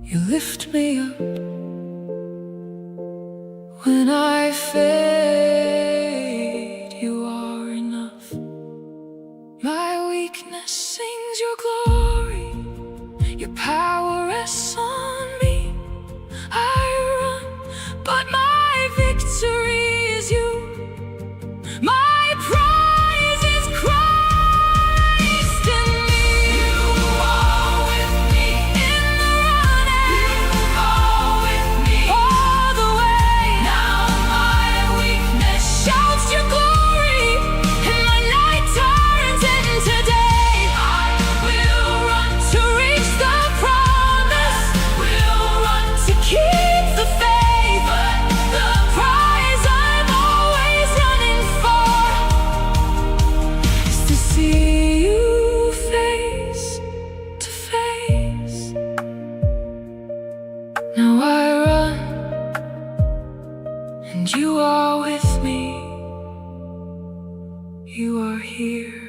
You lift me up when I fade. You are enough. My weakness sings your glory. Your power rests on me. I run, but my victory is you. My prize is Christ in me. You are with me in the running. You are with me all the way. Now my weakness shouts your glory, and my night turns into day. I will run to reach the promise. Will run to keep the faith. But the prize I'm always running for is to see you face to face. Now I run, and you are with me. You are here.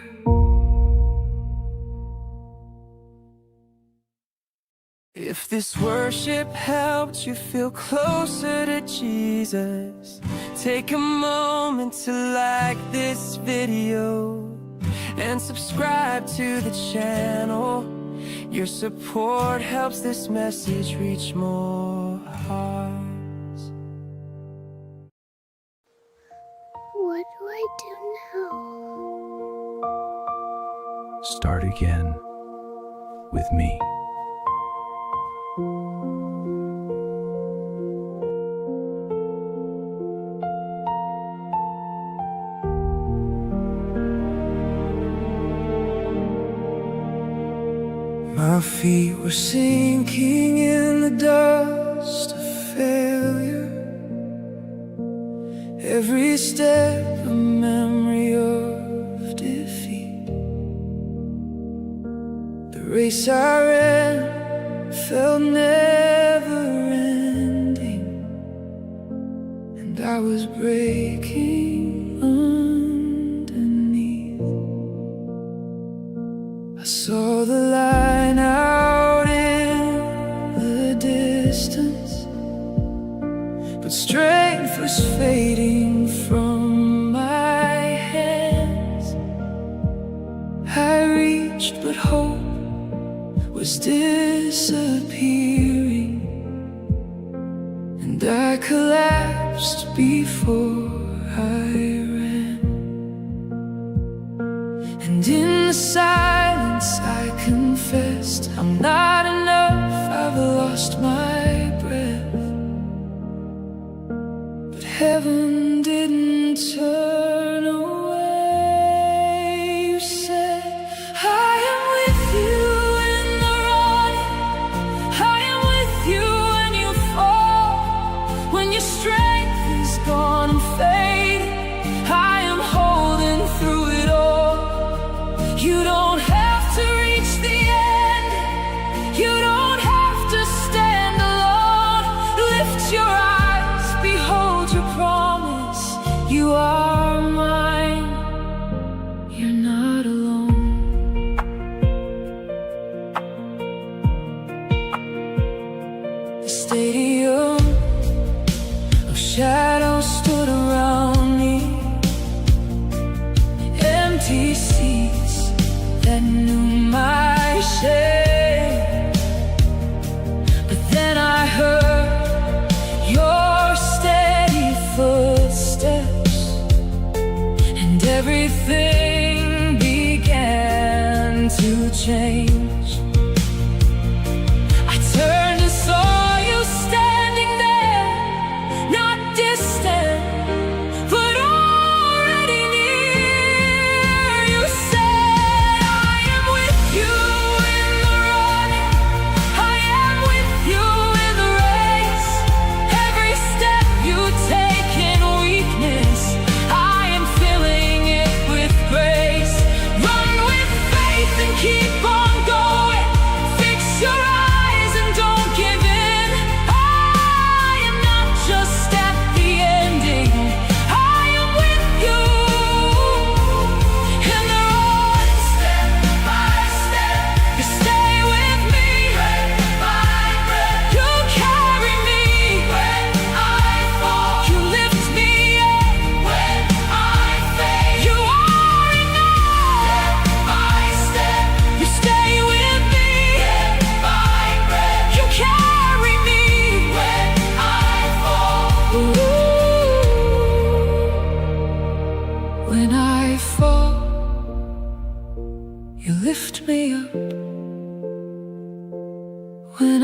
If this worship helped you feel closer to Jesus, take a moment to like this video and subscribe to the channel. Your support helps this message reach more hearts. What do I do now? Start again with me. My feet were sinking in the dust of failure. Every step a memory of defeat. The race I ran felt never ending, and I was breaking underneath. I saw the line out in the distance, but strength was fading from my hands. I reached, but hope was disappearing, and I collapsed before I ran. And in the silence, I confessed, "I'm not enough, I've lost my breath." But heaven didn't turn away. You said, "I am with you in the running. I am with you when you fall. When your strength is gone and fading, I am holding through it all. You don't have to reach the end. You don't have to stand alone. Lift your eyes, behold your promise. You are mine. You're not alone." The stadium of shadows stood around me, empty seats that knew my shame. But then I heard your steady footsteps, and everything began to change. I turned and saw you standing there, not distant, but already near. You said, "I am with you in the running. I am with you in the race. Every step you take in weakness, I am filling it with grace. Run with faith and keep on going."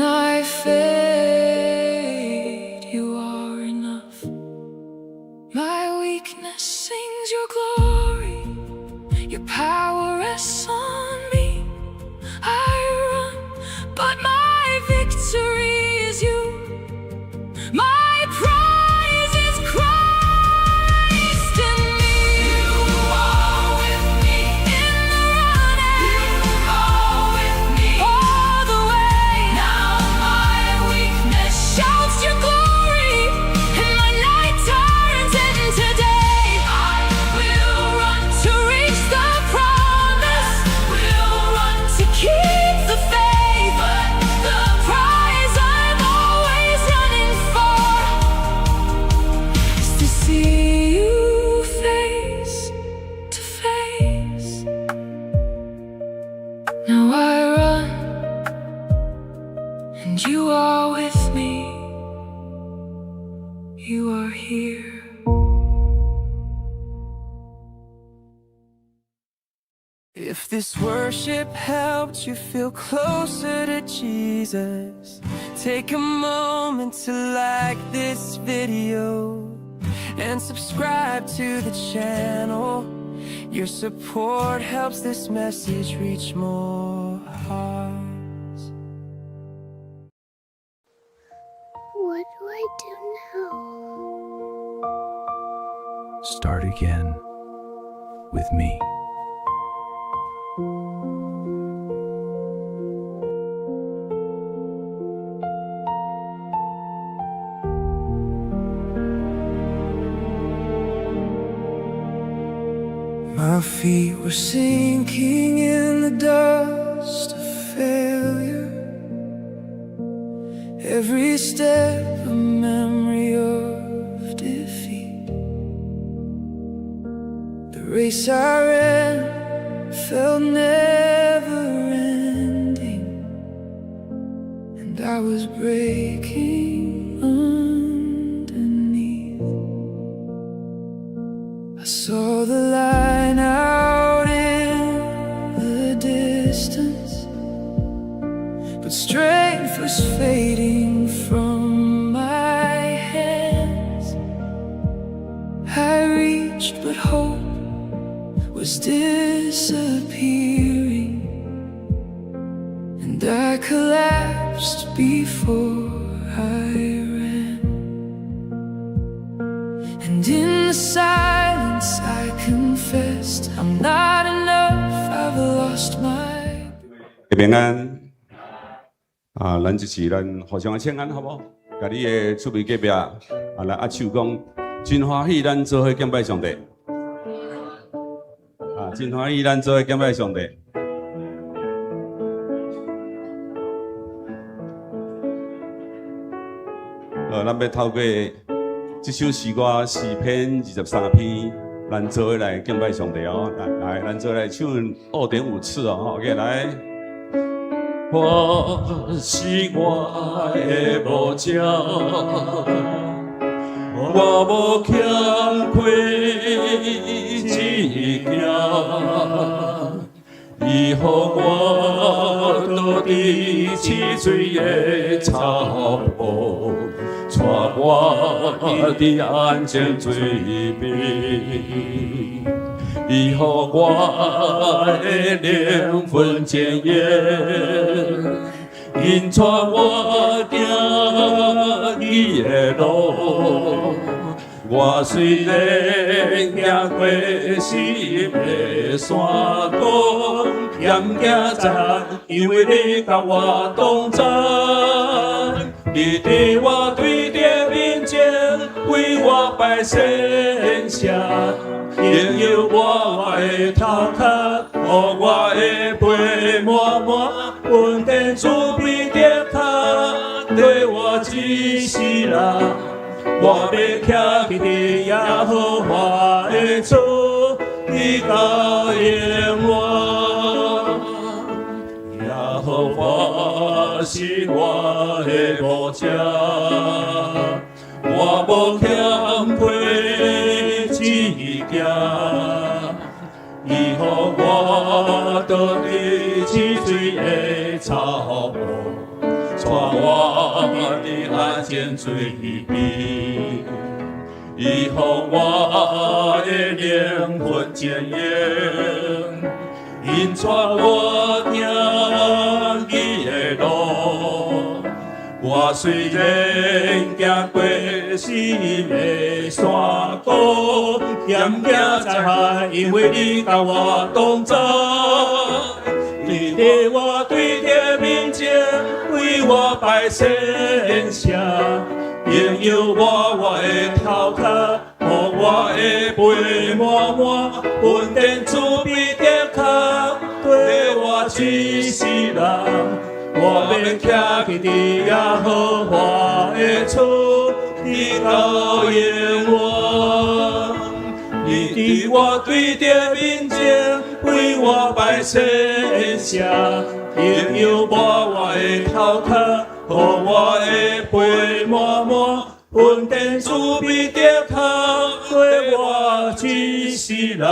I fade, you are enough. My weakness sings your glory, your power rests on me. I run, but my victory is you. My prize is Christ in me. You are with me in the running. You are with me all the way. Now my weakness shouts your glory, and my night turns into day. I will run to reach the promise. Will run to keep the faith. But the prize I'm always running for is to see you face to face. Now I run, and you are with me. You are here. If this worship helped you feel closer to Jesus, take a moment to like this video and subscribe to the channel. Your support helps this message reach more hearts. What do I do now? Start again with me. My feet were sinking in the dust of failure. Every step a memory of defeat. The race I ran felt never ending, and I was breaking underneath. I saw the line out in the distance, but strength was fading from my hands. I reached, but hope was disappearing, and I collapsed before I ran. And in the silence, I confessed, I'm not enough, I've lost my. 平安啊！咱這次咱互相請安，好無？共你的厝邊隔壁啊來握手講，真歡喜，咱做伙敬拜上帝。啊，真歡喜，咱做伙敬拜上帝。咱欲透過這首詩歌詩篇23篇，咱做伙來敬拜上帝哦。來，來，咱做伙來唱2.5次哦。OK，來。我是我的牧者，我無欠虧一件，伊予我倒佇淺水的草坡，帶我佇安靜水邊。伊予我的靈魂堅硬，引帶我行伊的路。我雖然行過死蔭的山谷，也毋驚災，因為你佮我同在。你佇我對著面前，為我擺筵席。用油抹我的頭殼，予我的杯滿滿，恩典慈悲的跤，綴我一世人。我欲徛佇耶和華的厝，直到永遠。耶和華是我的牧者，我無欠虧一件。伊予我倒佇淺水的草坡，帶我佇安靜水邊，伊予我的靈魂晶瑩，引帶我行義的路。我雖然行過死蔭的山谷，險驚在海，因為你佮我同在。你佇我對著面前，為我擺饌席，油膏我的頭殼，予我的杯滿滿，恩典慈悲的確，綴我一世人。我欲徛起佇耶和華的厝，直到永遠。你佇我對著面前，為我擺饌席，油膏我的頭殼，予我的杯滿滿，恩典慈悲的確，綴我一世人。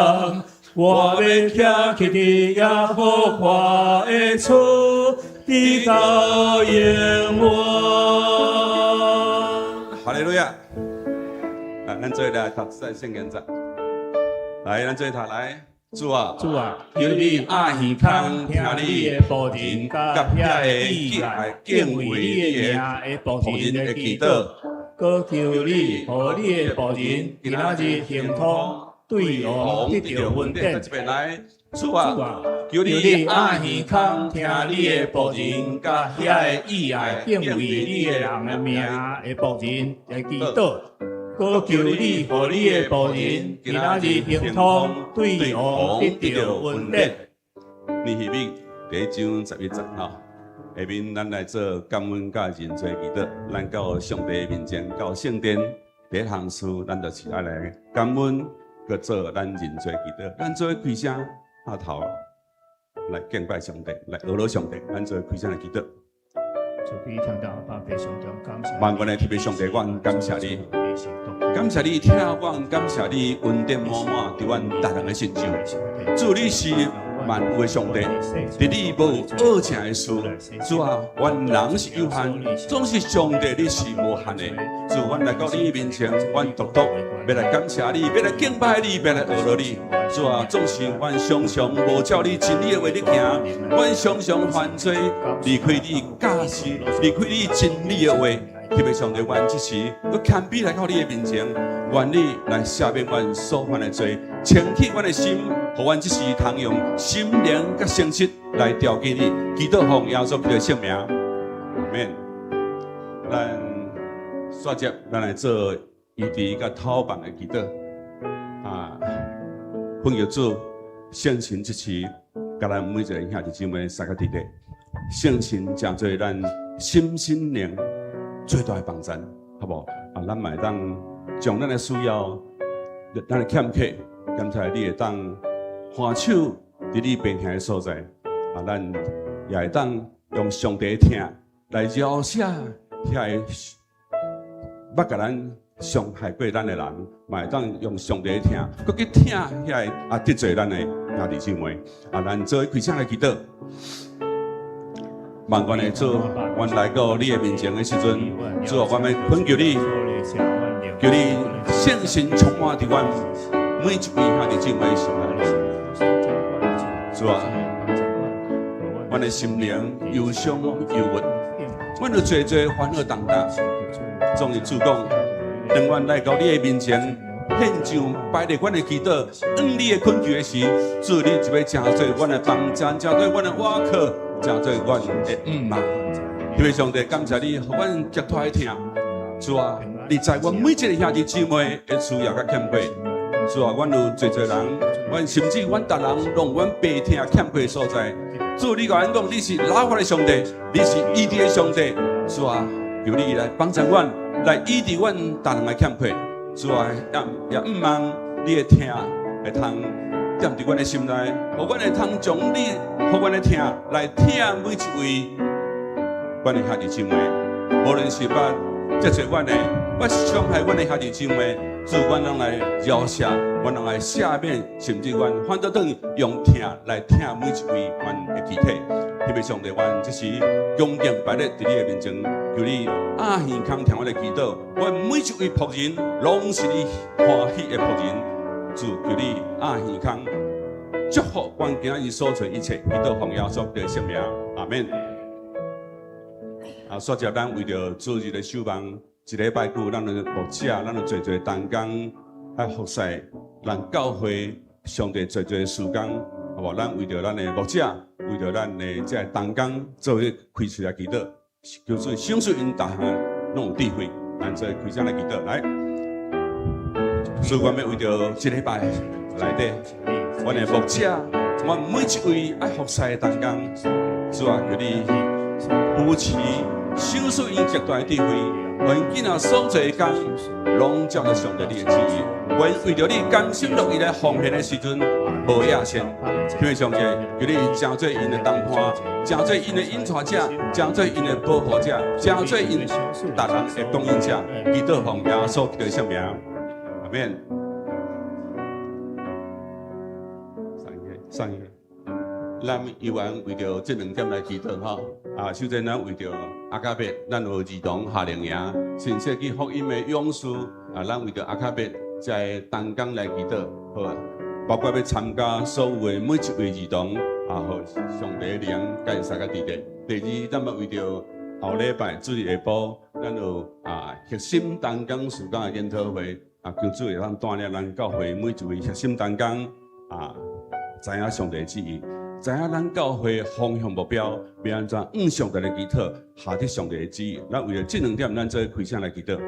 我欲徛起佇耶和華的厝，直到永遠。哈利路亞！來，咱做來讀這聖經節。來，咱做讀來。主啊，主啊，求你掩耳孔，聽你的僕人佮遐个意愛敬畏你的名的僕人的祈禱，閣求你，予你的僕人今仔日亨通，對王得著恩典。這邊來，主啊，求求你你掩耳孔，聽你的僕人佮遐个意愛敬畏你的人的名的僕人的祈禱，閣求你，予你的僕人今仔日亨通，對王得著恩典。尼希米第一章11節吼，下面咱來做感恩佮認罪祈禱，咱到上帝面前，到聖殿第一項事，咱就是愛來感恩，閣做咱認罪祈禱，咱做開聲拍頭來敬拜上帝，來阿羅上帝，咱做開聲來祈禱。萬軍的天父上帝，我感謝你，感謝你疼我，感謝你恩典滿滿佇阮逐人的身上。主，你是萬有的上帝，佇你無惡成的事。主啊，阮人是有限，總是上帝你是無限的。主，阮來到你面前，阮獨獨欲來感謝你，欲來敬拜你，欲來阿羅你。主啊，總是阮常常無照你真理的話咧行，阮常常犯罪，離開你教示，離開你真理的話。特別上帝，阮這時閣謙卑來到你的面前，願你來赦免阮所犯的罪，清潔阮的心，予阮這時通用心靈佮誠實來朝見你。祈禱奉耶穌基督的聖名，阿們。咱煞接，咱來做醫治佮透放的祈禱。啊，懇求主聖神這時，佮咱每一个兄弟姊妹三個弟弟，聖神成做咱心身靈最大的幫贊，好無？啊，咱嘛會當將咱的需要、咱的欠缺，感謝你會當還手佇你病疼的所在，啊，咱也會當用上帝的疼來饒赦遐个捌共咱傷害過咱的人，嘛會當用上帝的疼，閣去疼遐个啊得罪咱的兄弟姊妹，啊，咱做開聲來祈禱。萬軍的主，阮來到你的面前的時陣，主啊，我欲懇求你，求你聖神充滿佇阮每一位兄弟姊妹的心內。主啊，阮的心靈憂傷憂鬱，阮有濟濟煩惱重擔。總是主講，當阮來到你的面前，獻上擺列阮的祈禱，向你的懇求的時，主你就欲成做阮的幫贊，成做阮的倚靠，成做阮的毋望。天父上帝，感謝你，予阮極大的疼。主啊，你知阮每一个兄弟姊妹的需要佮欠缺。主啊，阮有濟濟人，阮甚至阮逐人攏有阮病疼欠缺的所在。主，你共阮講，你是拉法的上帝，你是醫治的上帝。主啊，求你來幫助阮，來醫治阮逐人的欠缺。主啊，也毋望你的疼會通踮佇阮的心內，予阮會通將你，予阮的疼來疼每一位阮的兄弟姊妹。無論是捌得罪阮的，捌傷害阮的兄弟姊妹，主，阮攏來饒赦，阮攏來赦免，甚至阮反倒轉用疼來疼每一位阮的肢體。天父上帝，阮這時恭敬擺佇你的面前，求你掩耳空聽阮的祈禱。阮每一位僕人，攏是你歡喜的僕人。主，求你掩耳空，祝福阮今仔日所做一切，祈禱奉耶穌的聖名，阿門。啊，煞接咱為著主日的守望，一禮拜久，咱的牧者，咱的濟濟同工，來服侍咱教會上帝濟濟事工，好無？咱為著咱的牧者，為著咱的這个同工，做伙開喙來祈禱，求主賞賜𪜶逐項攏有智慧，咱做伙開聲來祈禱，來。主，阮欲為著這禮拜內底，阮的牧者，阮每一位愛服侍的同工，主啊，求你扶持、賞賜𪜶極大的智慧，予𪜶囝仔所做的工，攏照著上帝你的旨意。阮為著你甘心樂意來奉獻的時陣，無野心。天父上帝，求你成做𪜶的同伴，成做𪜶的引帶者，成做𪜶的保護者，成做𪜶逐人的供應者。祈禱奉耶穌基督的聖名，阿門。上一個，上一個。咱猶原為著這兩點來祈禱吼。啊，首先咱為著阿卡伯，咱有兒童夏令營，新世紀福音的勇士啊，咱為著阿卡伯這同工來祈禱，好啊。包括欲參加所有的每一位兒童，啊，予上帝的靈佮𪜶相佮佇咧。第二，咱嘛為著後禮拜主日下晡，咱有啊核心同工事工的研討會，啊，求主會當帶領咱教會每一位核心同工啊，知影上帝旨意，知影咱教會方向目標，欲按怎向上帝來祈禱，下得上帝的旨意。咱為著這兩點，咱做開聲來祈禱。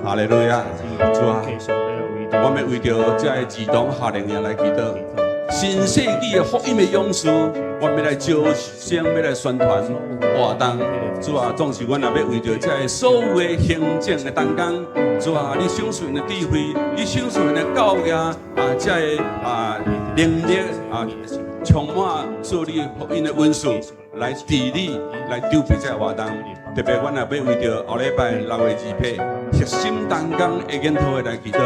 哈利路亞，主啊，我們為著這个兒童夏令營來祈禱，新世紀的福音的勇士，我們來招生，欲來宣傳活動。主啊，總是阮也欲為著這个所有的行政的同工，主啊，你賞賜𪜶的智慧，你賞賜𪜶的教育啊，這个啊能力啊，充滿主你福音的恩賜來治理、來籌備這个活動。特別阮也欲為著後禮拜6月28核心同工的研討會來祈禱，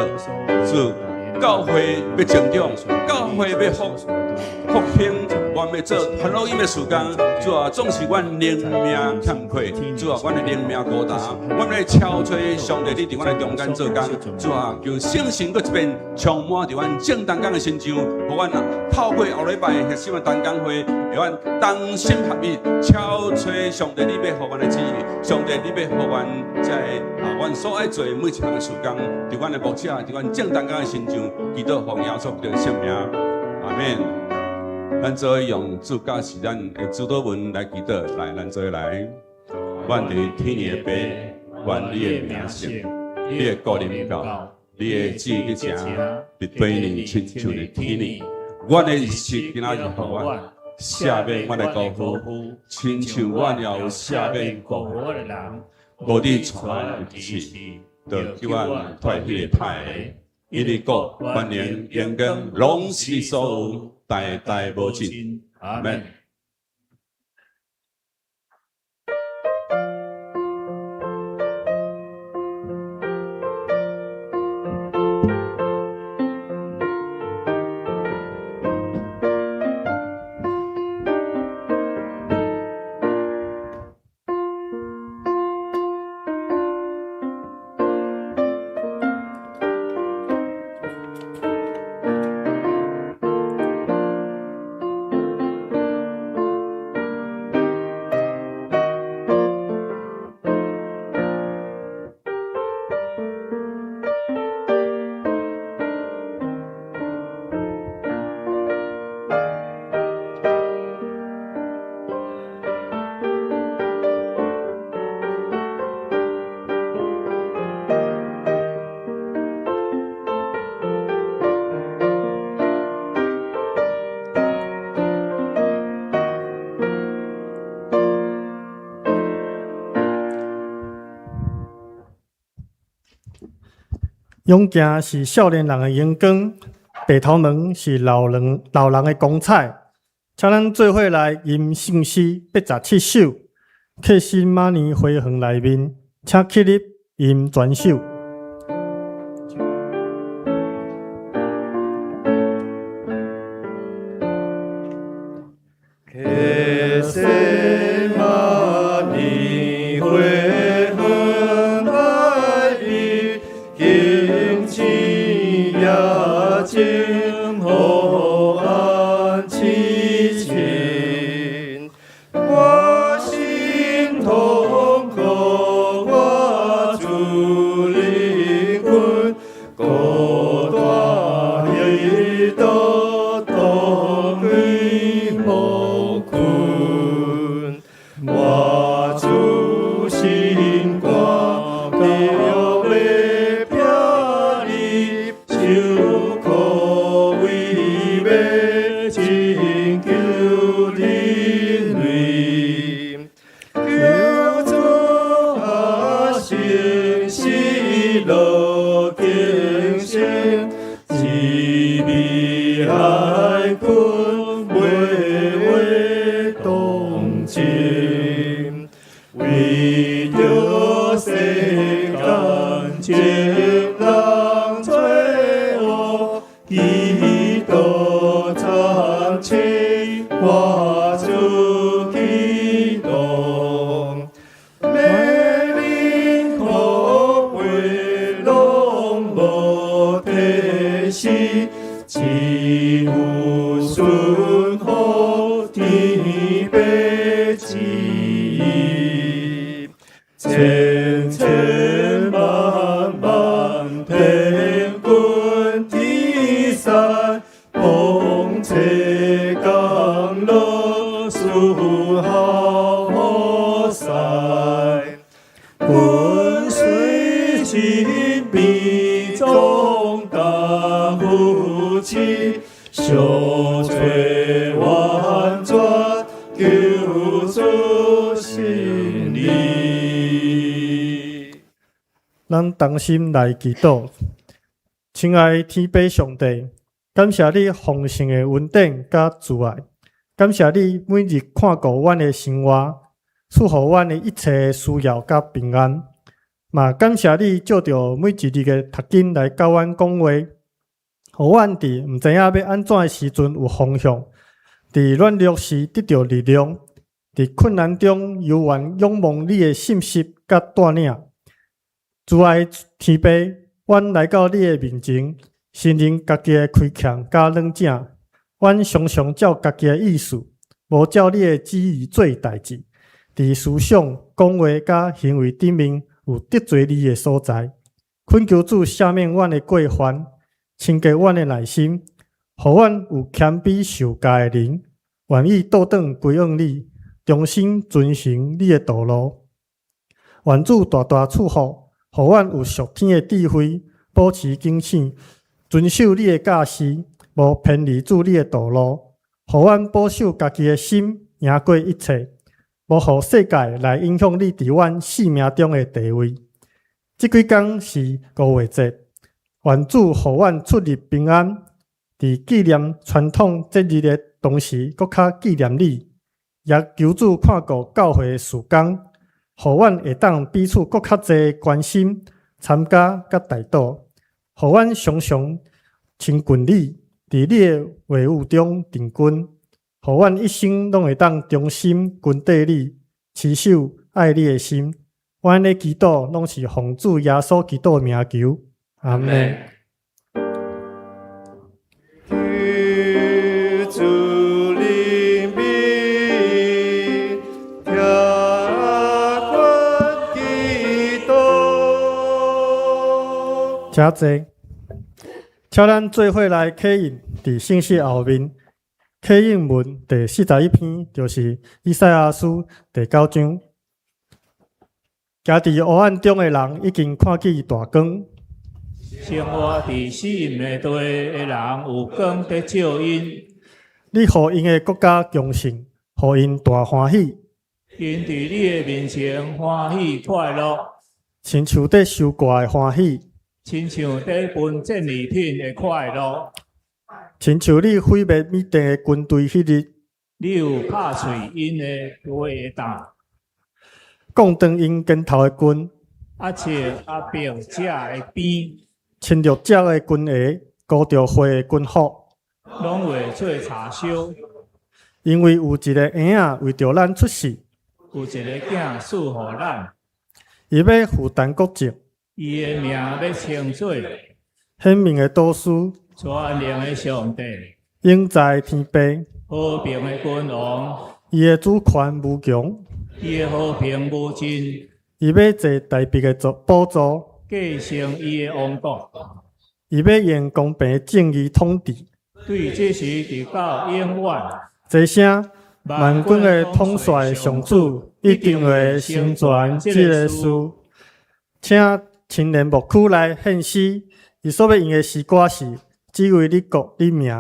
主教會欲成長，教會欲復興，阮欲做傳福音的事工。主啊，總是阮靈命欠缺，主啊，阮的靈命孤單，阮欲超揣上帝，你佇阮的中間做工。主啊，求聖神閣一遍充滿佇阮眾同工的身上，予阮透過後禮拜核心的同工會，予阮同心合意，超揣上帝你欲予阮的旨意，上帝你欲予阮這个啊，阮所愛做的每一項的事工，佇阮的牧者，佇阮眾同工的身上，祈禱奉耶穌基督的聖名，阿門。咱做伙用主教示咱的主禱文來祈禱，來，咱做伙來。阮佇天的父，願你的名聖，你的國臨到，你的旨意得成，佇地裡親像佇天裡。阮的日食今仔日予阮，赦免阮的過犯，親像阮也有赦免過犯的人。無得帶阮入試，著救阮脫彼个歹的。因為國、權能、榮光，攏是你所有，代代無盡。阿門。勇健是少年人的榮光，白頭毛是老人的光彩。請咱做伙來吟聖詩87首，客西馬尼花園內面，請起立吟全首。我主心肝，着欲摒你，受苦為欲拯救人類。求主阿聖喜樂更新，慈悲愛君每位同情，為著世間眾人罪惡，基督參親我主基督。美靈可悲攏無體死，只有順服天父旨意。千千萬萬天軍天使，奉差降落伺候好婿。跟隨身邊壯大夫妻，相找完全救主心意。咱同心來祈禱，親愛天父上帝，感謝你豐盛的恩典佮慈愛，感謝你每日看顧阮的生活，賜予阮的一切需要佮平安。嘛感謝你藉著每一日的讀經來佮阮講話，予阮佇毋知影欲按怎的時陣有方向，佇軟弱時得著力量，佇困難中猶原仰望你的信實佮帶領。慈愛天父，阮來到你的面前，承認家己的虧欠佮軟正。阮常常照家己的意思，無照你的旨意做代誌。佇思想、講話佮行為頂面有得罪你的所在。懇求主赦免阮的過犯，清潔阮的內心，予阮有謙卑受教的靈，願意倒轉歸向你，忠心遵行你的道路。願主大大賜福，予阮有屬天的智慧，保持警醒，遵守你的教示，無偏離主你的道路，予阮保守家己的心，贏過一切，無予世界來影響你佇阮生命中的地位。這幾工是五月節，願主予阮出入平安，佇紀念傳統節日的同時，閣較紀念你，也求主看顧教會的事工，予阮會當彼此閣較濟關心、參加佮代禱，予阮常常親近你，佇你的話語中定根，予阮一生攏會當忠心跟綴你，持守愛你的心。阮的祈禱攏是奉主耶穌基督的名求，阿們。求主憐憫，聽阮祈禱。請坐，請咱做伙來啟印佇聖詩後面，啟印文第41篇，就是以賽亞書第九章。行佇黑暗中的人已經看見大光，生活佇死蔭的地的人有光得照𪜶。你予𪜶的國家強盛，予𪜶大歡喜。𪜶佇你的面前歡喜快樂，親像佇收割的歡喜，親像佇分戰利品的快樂。親像你毀滅米甸的軍隊彼日，你有拍碎𪜶的犁的擔，摃斷𪜶肩頭的棍，壓切亞伯者的鞭，侵略者的軍鞋，裹著血的軍服，攏會做柴燒。因為有一个嬰仔為著咱出世，有一个囝賜予咱，伊欲負擔國政，伊的名欲稱做顯明的導師，全能的上帝，永在天父，和平的君王，伊的主權無窮，伊的和平無盡，伊欲坐大衛的寶座，繼承伊的王國，伊欲用公平正義統治，對這時直到永遠。這聲萬軍的統帥上主一定會成全這个事。請青年牧區來獻詩，伊所欲用的詩歌是《只為你國你名》。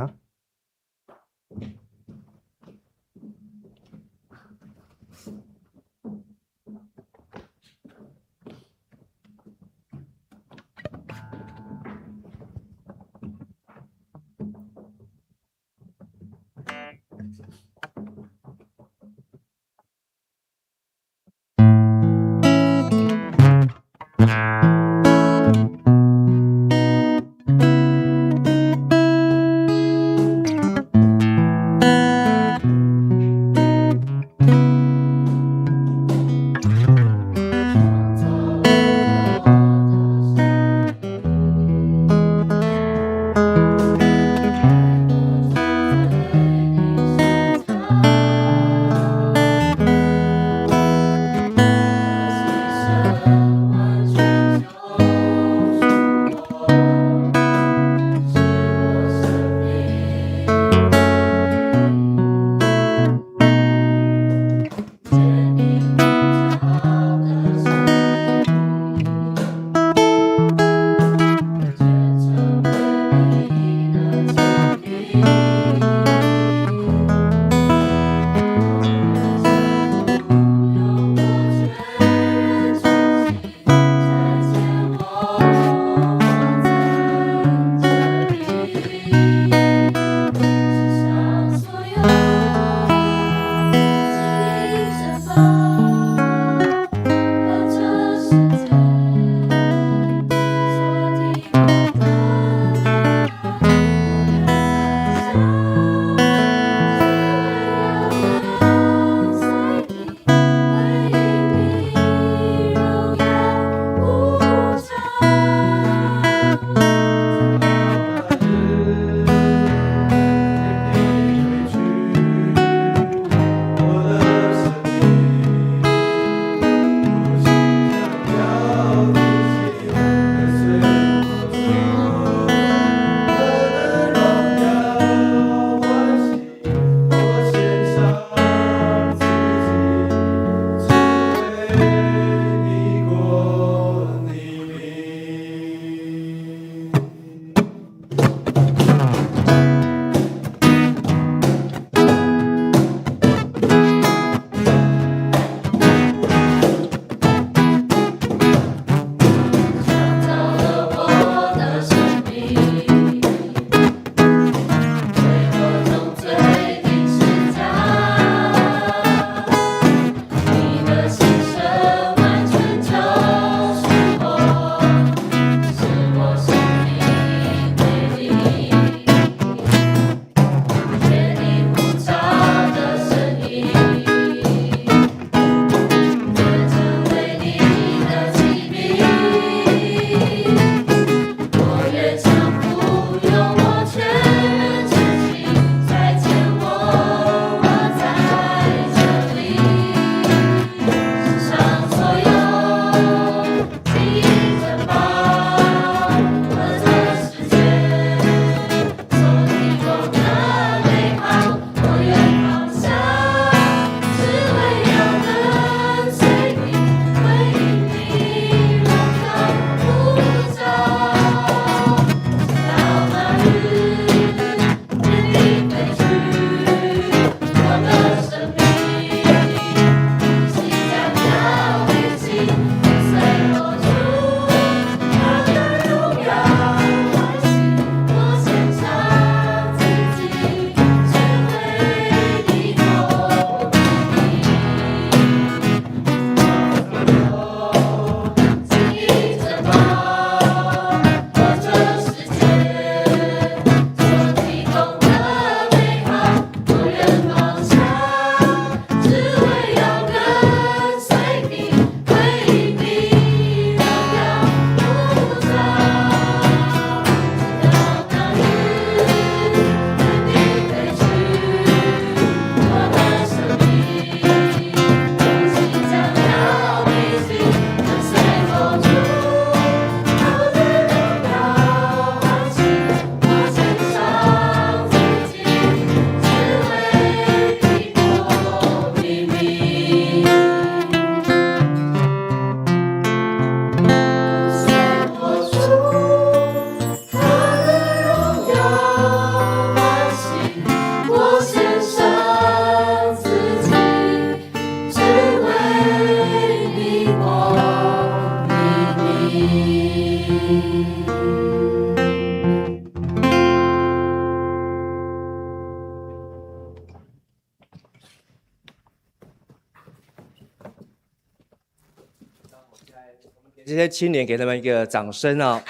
這些青年給他們一個掌聲哦！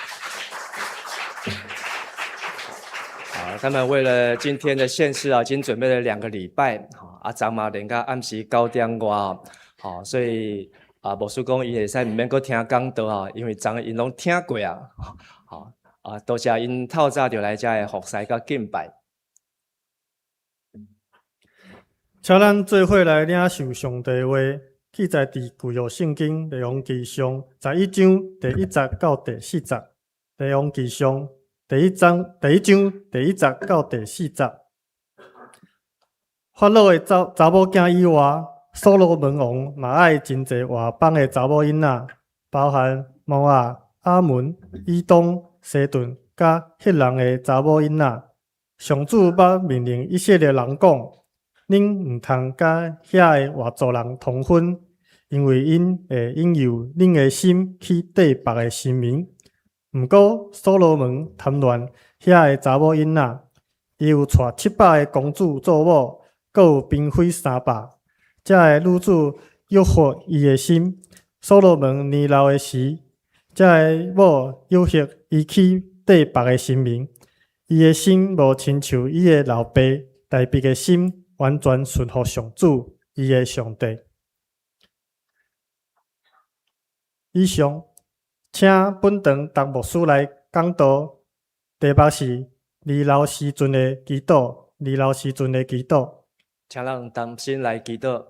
啊，他們為了今天的獻詩啊，已經準備了2個禮拜。好，啊，昨嘛連到暗時9點外哦。好，所以啊，牧師講𪜶會使毋免閣聽講道啊，因為昨𪜶攏聽過啊。好，啊，多謝𪜶透早就來遮的服侍佮敬拜。請咱做伙來領受上帝話，記載佇舊約聖經列王紀上11章第1節到第4節。列王紀上第1章第1章第1節到第4節。法老的查查某囝以外，所羅門王嘛愛真濟外邦的查某囡仔，包含摩押、亞捫、以東、西頓佮赫人的查某囡仔。上主捌命令以色列人講：恁毋通佮遐个外族人通婚，因為𪜶會引誘恁的心去綴別个神明。毋過所羅門貪戀遐个查某囡仔，伊有娶700個公主做某，閣有嬪妃300。這个女子誘惑伊的心。所羅門年老的時，這个某誘惑伊去綴別个神明。伊的心無親像伊的老爸大衛的心，完全順服上主，伊的上帝。以上，請本堂陳牧師來講道，題目是年老時陣的祈禱，年老時陣的祈禱。請咱同心來祈禱。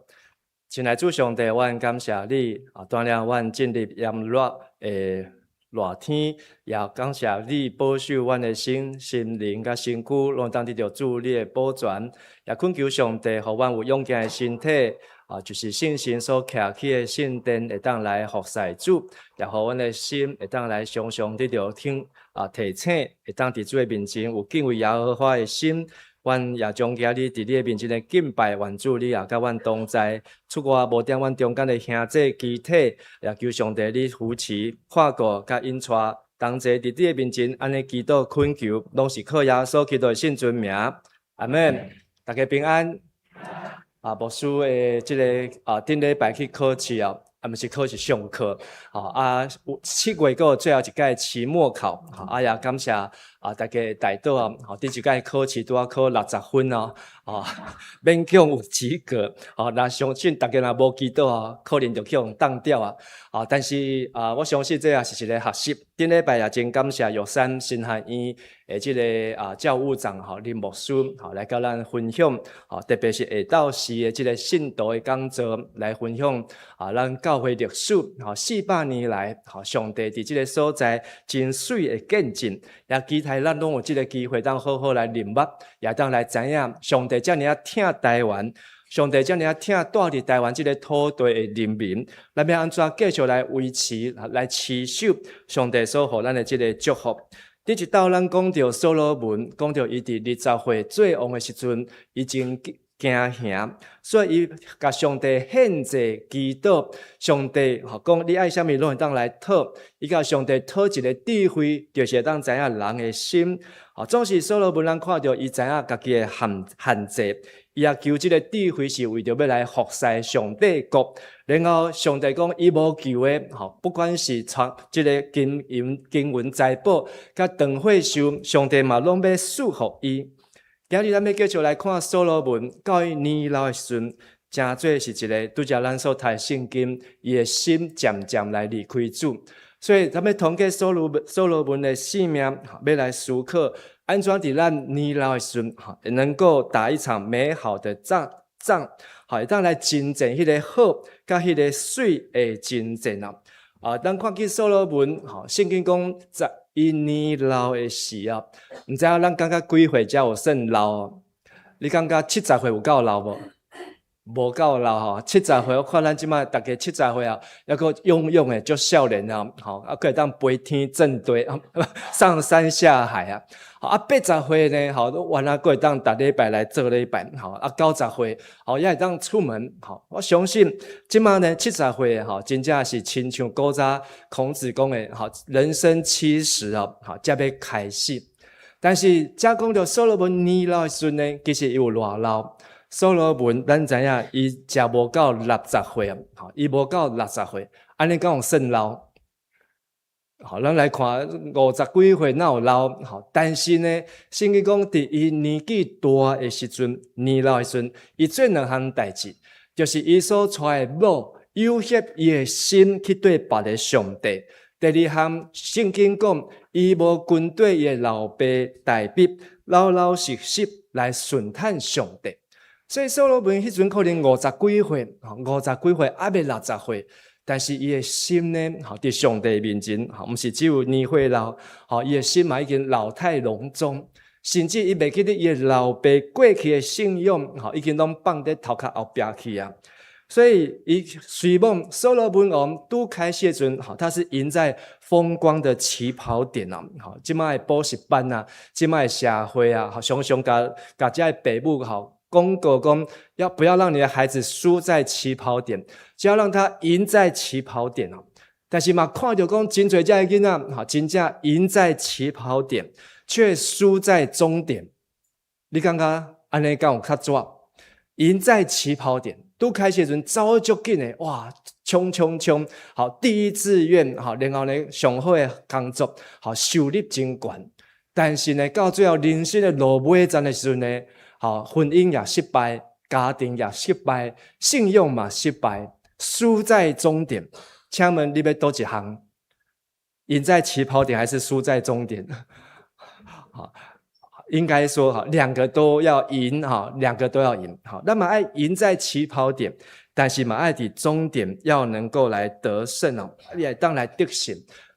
親愛主上帝，阮感謝你啊！帶領阮進入炎熱的熱天，也感謝你保守阮的身心靈佮身軀，攏當得著主你的保全。也懇求上帝，予阮有勇健的身體，啊，就是聖神所徛起的聖殿，會當來服侍主，也予阮的心會當來常常得著聽啊提醒，會當佇主的面前有敬畏耶和華的心。阮也將今日佇你的面前來敬拜，願主你也佮阮同在，出外無踮阮中間的兄弟肢體，也求上帝你扶持、看顧、佮引帶，同齊佇你的面前按呢祈禱懇求，攏是靠耶穌基督的聖尊名，阿們，大家平安。啊，牧師的這个啊，頂禮拜去考試啊。啊，毋是考試上課，吼啊，7月閣有最後一屆期末考，吼啊也感謝啊大家代禱啊，吼頂一屆考試拄仔考60分哦，吼勉強有及格，吼若相信大家若無祈禱啊，可能就去予當掉啊，啊但是啊，我相信這也是一個學習。頂禮拜也真感謝玉山神學院的這个啊教務長吼林牧師吼來佮咱分享，吼特別是下晝時的這个信徒的講座來分享啊，咱教會歷史吼400年來吼上帝佇這个所在真媠的見證，也期待咱攏有這个機會當好好來認捌，也當來知影上帝遮爾仔疼台灣。上帝遮爾仔疼住佇台灣這个土地的人民，咱欲按怎繼續來維持、來持守上帝所予咱的這个祝福？頂一晝咱講著所羅門，講著伊佇20歲做王的時陣，伊真驚嚇，所以伊共上帝獻祭祈禱，上帝吼講你愛啥物攏會當來討，伊共上帝討一个智慧，就是會當知影人的心。吼，總是所羅門咱看著伊知影家己的限限制，伊也求這个智慧是為著欲來服侍上帝國。然後上帝講伊無求的，吼，不管是創這个金銀金銀財寶，佮長歲壽，上帝嘛攏欲賜予伊。今日咱欲繼續來看所羅門到伊年老的時陣，誠做是一个拄才咱所讀聖經，伊的心漸漸來離開主。所以，咱欲通過所羅門的生命，欲來思考，按怎佇咱年老的時陣，能夠打一場美好的仗仗，好，會當來征戰彼个好，佮彼个媠的征戰啊！啊，咱看見所羅門，吼，聖經講在伊年老的時啊，毋知影咱感覺幾歲才有算老？你感覺70歲有夠老無？無夠老吼，七十歲我看咱這擺逐家七十歲啊，猶閣勇勇的足少年啊，吼，啊，閣會當飛天遁地，上山下海啊。啊，80歲呢，吼，原來閣會當逐禮拜來做禮拜，吼，啊，90歲，吼，也會當出門，吼。我相信這擺呢，七十歲吼，真正是親像古早孔子講的，吼，人生七十哦，吼，才欲開始。但是，遮講著所羅門年老的時陣呢，其實伊有偌老？所羅門，咱知影伊誠無夠60歲啊，吼，伊無夠六十歲，按呢敢有算老？好，咱來看50幾歲哪有老？吼，但是呢，聖經講佇伊年紀大的時陣，年老的時陣，伊做兩項代誌，就是伊所娶的某誘惑伊的心去對別个上帝。第二項，聖經講伊無跟綴伊的老爸大衛，老老實實來順趁上帝。所以所羅門彼陣可能五十幾歲，五十幾歲猶未六十歲，但是伊的心呢，吼，佇上帝面前，吼，毋是只有年歲老，吼，伊的心嘛已經老態龍鍾，甚至伊袂記得伊的老爸過去的信仰，吼，已經攏放佇頭殼後壁去啊。所以伊雖罔所羅門王拄開始的時陣，吼，他是贏在風光的起跑點啊，吼，這擺的補習班啊，這擺的社會啊，吼，常常共共遮的爸母吼廣告講，要不要讓你的孩子輸在起跑點，就要讓他贏在起跑點哦。但是嘛，看著講真濟遮的囡仔，吼，真正贏在起跑點，卻輸在終點。你感覺按呢敢有較紙？贏在起跑點，拄開始的時陣走足緊的，哇，衝衝衝！好，第一志願，好，然後呢，上好的工作，好，收入真懸。但是呢，到最後人生的落尾站的時陣呢，好，婚姻也失敗，家庭也失敗，信仰嘛失敗，輸在終點。請問你欲佗一項？贏在起跑點還是輸在終點？好，應該說哈，兩個都要贏哈，兩個都要贏。好，那麼愛贏在起跑點，但是嘛愛佇終點要能夠來得勝哦，你會當來得勝。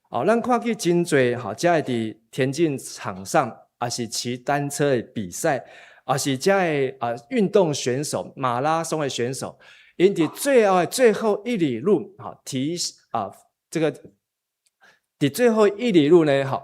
哦，咱看見真濟吼，遮會佇田徑場上，抑是騎單車的比賽，抑是遮的啊運動選手、馬拉松的選手，𪜶佇最後的最後一里路，吼提啊這個佇最後一里路呢，吼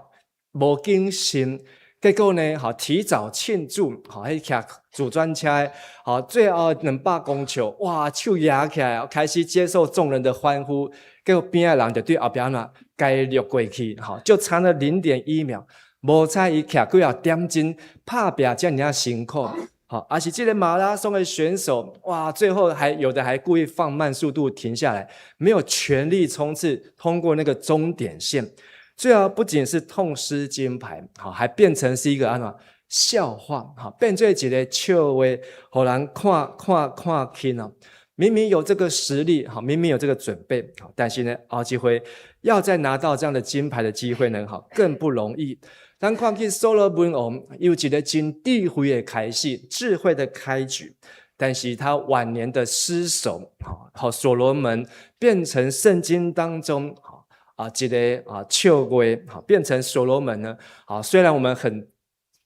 無謹慎，結果呢，吼提早慶祝，吼彼騎自轉車，吼最後200公尺，哇手舉起來，開始接受眾人的歡呼，結果邊仔人就對後壁按怎共伊掠過去，吼就差了0.1秒。無彩伊徛幾仔點鐘，拍拚遮爾仔辛苦，吼，抑是這個馬拉松的選手，哇，最後還有的還故意放慢速度停下來，沒有全力衝刺通過那個終點線，最後不僅是痛失金牌，好，還變成是一個按怎笑話，好，變做一個笑話，予人看看看輕哦。明明有這個實力，好，明明有這個準備，好，但是呢，後一回要再拿到這樣的金牌的機會呢，好，更不容易。咱看見所羅門王有一個真智慧的開始，智慧的開局，但是他晚年的失守，好，所羅門變成聖經當中，好啊，一個啊笑話，好，變成所羅門呢，好，雖然我們很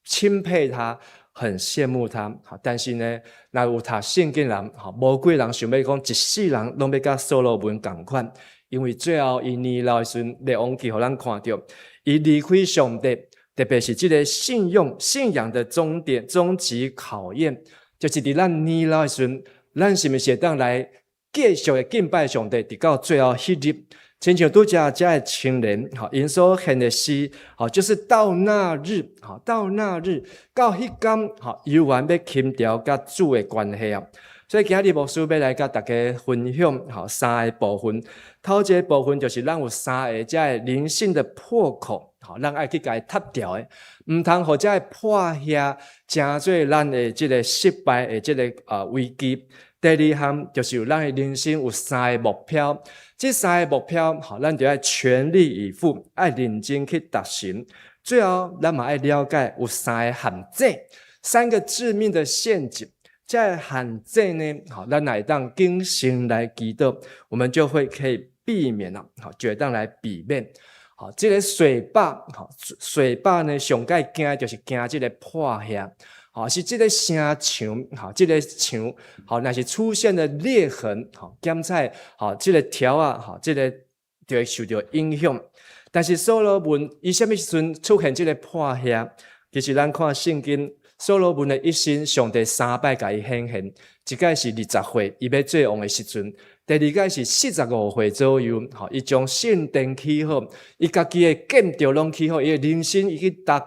欽佩他，很羨慕他，好，但是呢，若有讀聖經人，好，無幾人想欲講一世人攏欲佮所羅門仝款，因為最後伊年老的時陣，列王記予咱看著，伊離開上帝。特別是這個信用、信仰的終點、終極考驗，就是佇咱年老的時陣，咱是毋是會當來繼續的敬拜上帝，直到最後彼日。親像拄才遮的青年，吼，𪜶所獻的詩，吼，就是到那日，吼，到那日，到彼工，吼，猶原欲輕調佮主的關係啊。所以今日牧師欲來佮大家分享，吼，三个部分。頭一个部分就是咱有三个遮的靈性的破口，吼，咱愛去共伊拆掉的，毋通予遮的破隙成做咱的這個失敗的這個啊危機。第二項就是有咱的人生有三个目標，這三個目標，吼，咱就愛全力以赴，愛認真去達成。最後，咱嘛愛了解有三个陷阱，三個致命的陷阱。這个陷阱呢，吼，咱會當謹慎來祈禱，我們就會可以避免啦，吼，就會當來避免。好，這個水壩，吼，水壩呢，上蓋驚就是驚這個破隙。吼，是這个城牆，吼，這个牆，吼，若是出現了裂痕，吼，檢採，吼，這个柱仔，吼，這个就會受著影響。但是所羅門伊啥物時陣出現這个破隙？其實咱看聖經，所羅門的一生，上帝三擺共伊顯現，一擺是20歲，伊欲做王的時陣；第二擺是45歲左右，吼，伊將聖殿起好，伊家己的建築攏起好，伊的人生已經達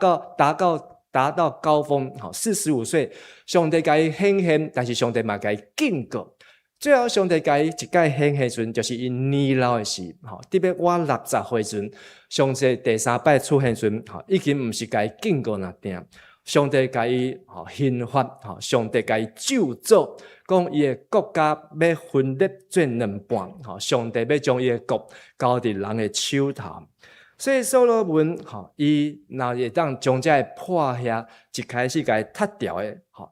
到高峰，吼，45歲，上帝共伊顯現，但是上帝嘛共伊警告。最後上帝共伊一擺顯現時陣，就是伊年老的時，吼，特別滿60歲時陣，上帝第三擺出現時陣，吼，已經毋是共伊警告爾定，上帝共伊吼刑罰，吼，上帝共伊咒詛，講伊的國家欲分裂做兩半，吼，上帝欲將伊的國交佇人的手頭。所以所羅門，吼，伊若會當將這个破隙一開始共伊拆掉的，吼，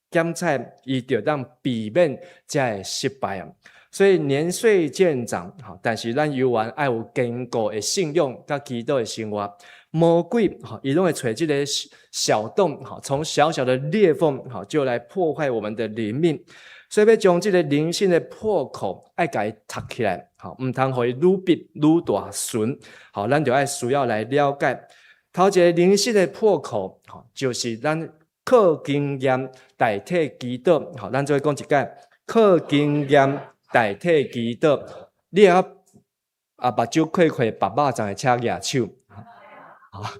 檢採伊就當避免這个失敗啊。所以年歲漸長，吼，但是咱猶原愛有堅固的信仰佮祈禱的生活。魔鬼，吼，伊攏會揣這個小洞，吼，從小小的裂縫，吼，就來破壞我們的靈命。所以欲將這个靈性的破口愛共伊塞起來，吼，毋通予伊愈變愈大脣。吼，咱就愛需要來了解，頭一个靈性的破口，吼，就是咱靠經驗代替祈禱，吼，咱做伙講一擺，靠經驗代替祈禱。你會曉啊，目睭閉開，縛肉粽會請舉手，啊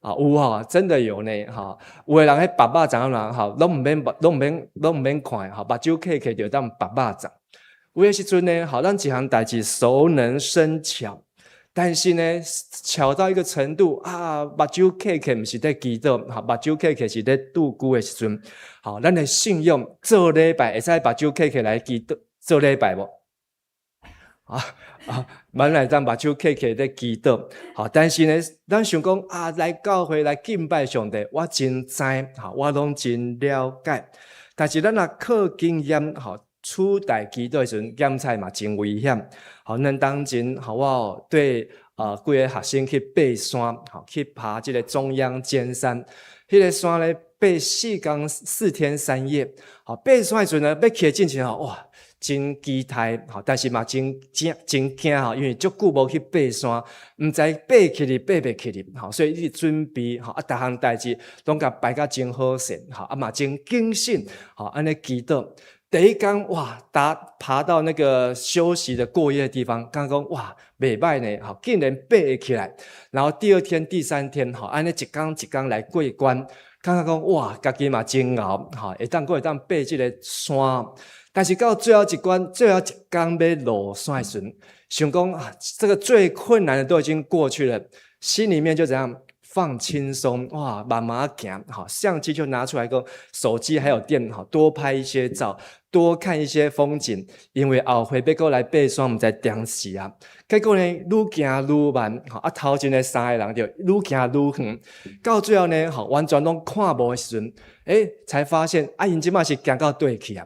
啊有吼，真的有呢，吼，有的人彼縛肉粽按怎，吼，攏毋免看，吼，目睭閉開就當縛肉粽。有的時陣呢，吼，咱一項代誌熟能生巧，但是呢，巧到一個程度啊，目睭閉開毋是咧祈禱，吼，目睭閉開是咧度孤的時陣，吼，咱的信仰做禮拜會使目睭閉開來祈禱做禮拜無？啊啊，本來當目睭閉開咧祈禱，吼，但是呢，咱想講啊，來教會來敬拜上帝，我真知，吼，我攏真了解。但是咱若靠經驗，吼，取代祈禱的時陣，檢採嘛真危險。吼，咱當前，吼，我對啊幾个學生去爬山，吼，去爬這个中央尖山，彼个山咧爬4工4天3夜，吼，爬山的時陣呢，欲去進前吼，哇！真期待，吼，但是嘛真驚真驚吼，因為足久無去爬山，毋知爬起去爬袂起去，吼，所以一直準備，吼，啊，逐項代誌攏共排甲真好勢，吼，啊嘛真謹慎，吼，按呢祈禱。第一工哇，爬到那個休息的過夜的地方，感覺講哇，袂䆀呢，吼，竟然爬會起來。然後第二天、第三天，吼，按呢一工一工來過關，感覺講哇，家己嘛真𠢕，吼，會當閣會當爬這个山。但是到最後一關，最後一工欲落山的時陣，想講啊，這個最困難的都已經過去了，心裡面就怎樣放輕鬆，哇，慢慢行，吼，相機就拿出來個手機還有電，吼，多拍一些照，多看一些風景，因為後回欲閣來爬山，毋知當時啊。結果呢，愈行愈慢，吼，啊，頭前的三個人就愈行愈遠，到最後呢，吼，完全攏看無的時陣，欸，才發現啊，𪜶這馬是行到佗去啊。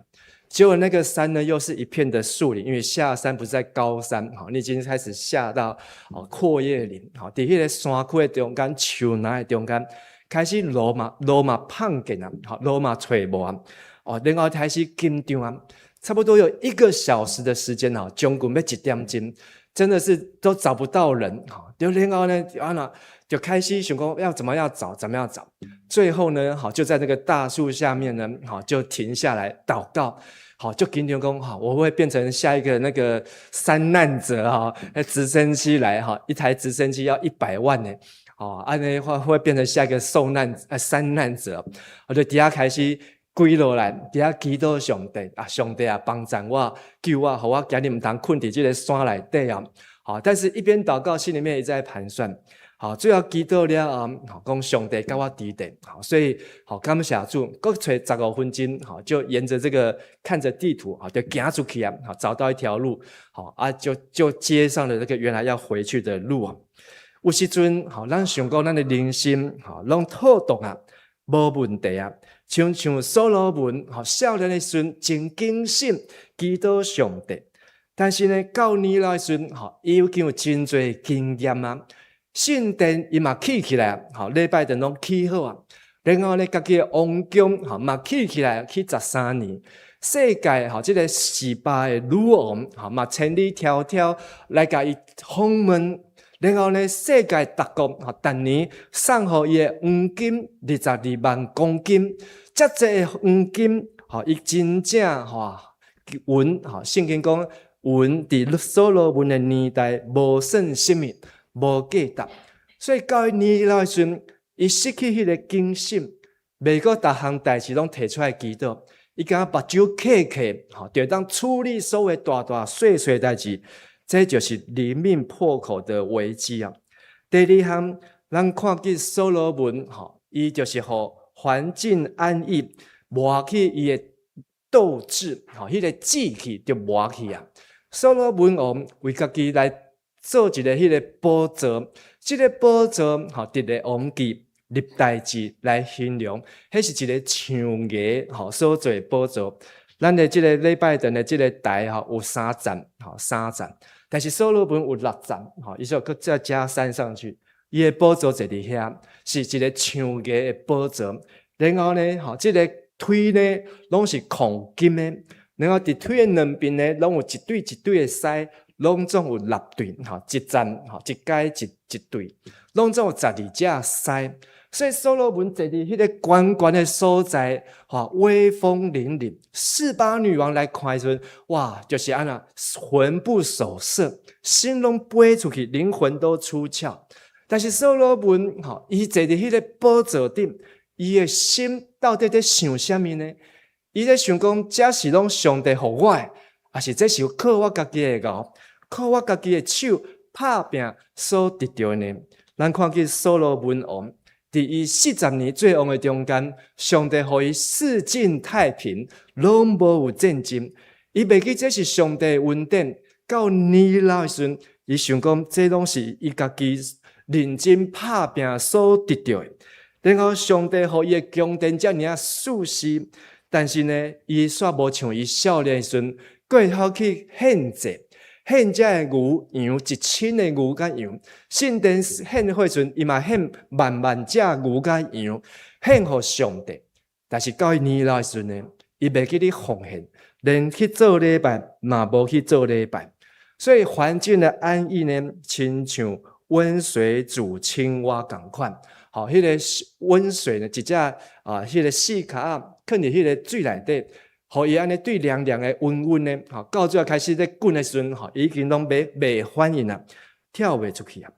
結果那個山呢，又是一片的樹林，因為下山不是在高山，吼，你已經開始下到哦闊葉林，吼，佇彼个山區的中間，樹林的中間，開始路嘛碰見啊，吼，路嘛揣無啊，哦，然後開始緊張啊，差不多有一個小時的時間哦，將近欲一點鐘，真的是都找不到人，吼，就然後呢，啊那就開始想講要怎麼樣找，怎麼樣找，最後呢，好就在那個大樹下面呢，好就停下來禱告。好，就緊張講哈，我會變成下一個那個山難者哈，那直升機來哈，一台直升機要100萬呢，哦，按呢會變成下一個受難山難者，我就佇遐開始跪落來，佇遐祈禱上帝啊，上帝啊，幫助我，救我，予我今日毋通睏佇這个山內底啊，好，但是一邊禱告，心裡面也在盤算。好，最後祈禱了後，講上帝佮我佇咧，好，所以好感謝主，閣揣15分鐘，好，就沿着這個看着地圖，好，就行出去啊，好，找到一條路，好啊，就接上了這個原來要回去的路啊。有時陣，好，咱想講咱的人生，好，攏妥當啊，無問題啊，親像所羅門，好，少年的時陣真謹慎祈禱上帝，但是呢，到年老的時陣，吼，伊已經有真濟經驗啊。聖殿伊嘛起起來，吼，禮拜堂攏起好啊。然後呢，家己的王宮吼嘛起起來，起13年。世界吼，這個示巴的女王吼嘛千里迢迢來共伊訪問。然後呢，世界各國吼，逐年送予伊的黃金22萬公斤，遮濟黃金吼，伊真正吼銀吼，聖經講銀佇所羅門的年代無算啥物，無價值。所以到伊年老的時陣，伊失去彼個警醒，袂閣逐項代誌攏提出來祈禱。伊敢若目睭瞌瞌，吼，就會當處理所有大大細細代誌，這就是靈命破口的危機啊！第二項，咱看見所羅門，吼，伊就是予環境安逸，磨去伊的鬥志，吼，彼個志氣就磨去啊！所羅門王為家己來做一个彼個寶座，這個寶座，吼，佇列王紀歷代志來形容，彼是一个象牙吼所做的寶座。咱的這个禮拜堂的這个台吼有三層，吼三層，但是所羅門有六層，吼，伊說閣再加三上去。伊的寶座坐佇遐，是一个象牙的寶座。然後呢，吼，這个腿呢攏是炕金的，然後佇腿的兩邊呢，攏有一對一對的獅，攏總有六對，吼，一層吼一階一一對，攏總有12隻獅。所以所羅門坐佇彼个懸懸的所在，吼，威風凜凜。示巴女王來看的時陣，哇，就是按怎魂不守舍，心攏飛出去，靈魂都出竅。但是所羅門，吼，伊坐佇彼个寶座頂，伊的心到底佇想啥物呢？伊咧想講，這是攏上帝予我的，抑是這是靠我家己的𠢕，靠我家己的手拍拚所得著的呢？咱看見所羅門王，佇伊40年做王的中間，上帝予伊四境太平，攏無有戰爭。伊袂記這是上帝的恩典。到年老的時陣，伊想講這攏是伊家己認真拍拚所得著的。然後上帝予伊的宮殿遮爾仔舒適，但是呢，伊煞無像伊少年時陣，閣會曉去獻祭。獻這个牛羊，1000个牛佮羊，聖殿獻火時陣，伊嘛獻萬萬隻牛佮羊，獻予上帝。但是到伊年老的時陣呢，伊袂記得奉獻，連去做禮拜嘛無去做禮拜。所以環境的安逸呢，親像溫水煮青蛙仝款。吼，彼個溫水呢，一隻啊，彼個四跤仔囥佇彼個水內底，予伊按呢對涼涼的溫溫的，吼，到最後開始咧滾的時陣，吼，已經攏袂袂反應啊，跳袂出去啊。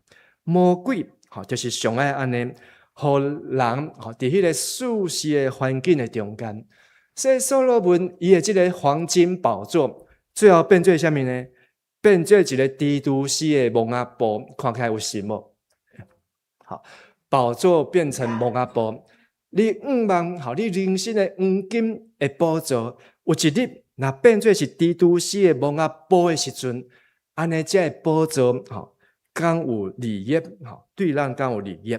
魔鬼吼，就是上愛按呢，予人吼佇彼個舒適的環境的中間。所以所羅門伊的這个黃金寶座，最後變做啥物呢？變做一个蜘蛛絲的網仔布，看起來有神無？好，寶座變成網仔布。你向望，吼，你人生的黃金的寶座，有一日若變做是蜘蛛絲的網仔布的時陣，按呢這个寶座，吼，敢有利益？吼，對咱敢有利益？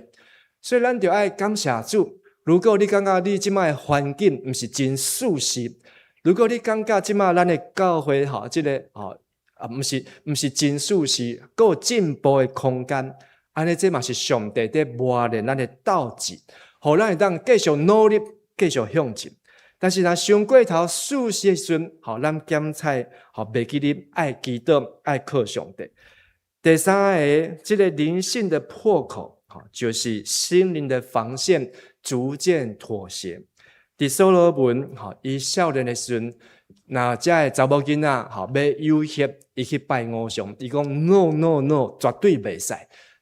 所以咱就愛感謝主。如果你感覺你這擺的環境毋是真舒適，如果你感覺這擺咱的教會，吼，這个吼啊，毋是真舒適，閣有進步的空間，按呢這嘛是上帝佇磨練咱的鬥志，予咱會當繼續努力，繼續向前。但是若傷過頭舒適的時陣，予咱減菜，予袂記得愛祈禱，愛靠上帝。第三个，這个靈性的破口，吼，就是心靈的防線逐漸妥協。佇所羅門，吼，伊少年的時陣，若遮个查某囡仔，吼，欲誘惑伊去拜偶像，伊講 no no no，絕對袂使。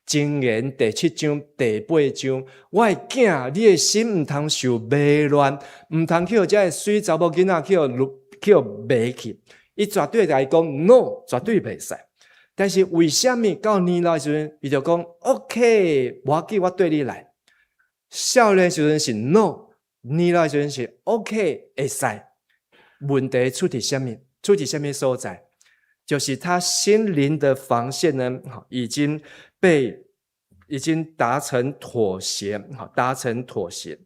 箴言第七章第八章，我的囝，你的心毋通受迷亂，毋通去予遮个媠查某囡仔去予迷去。伊絕對共伊講 no，絕對袂使。但是為啥物到年老的時陣，伊就講 OK，無要緊，我綴你來。少年時陣是 no，年老的時陣是 OK，會使。問題出佇啥物？出佇啥物所在？就是他心靈的防線呢，已經達成妥協，達成妥協。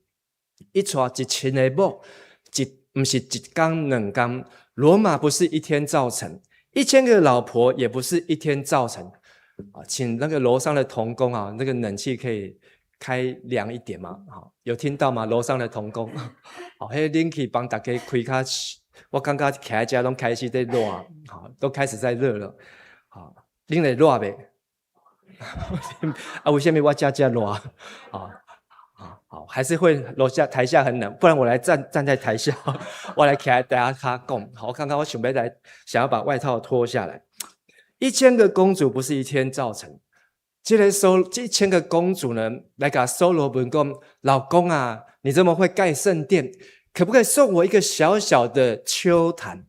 伊娶1000個某，毋是一工兩工。羅馬不是一天造成，1000個老婆也不是一天造成。啊，請那個樓上的同工啊，那個冷氣可以開涼一點嗎？好，有聽到嗎？樓上的同工，好，彼冷氣幫大家開較，我感覺徛佇遮攏開始在熱，好，都開始在熱了。好，恁會熱袂？啊，為啥物我遮遮熱？啊，好，還是會樓下台下很冷，不然我來站在台下，我來徛在台下講。好，我看看我準備來，想要把外套脫下來。一千個公主不是一天造成。這一千個公主呢，來共所羅門講，老公啊，你這麼會蓋聖殿，可不可以送我一個小小的丘壇？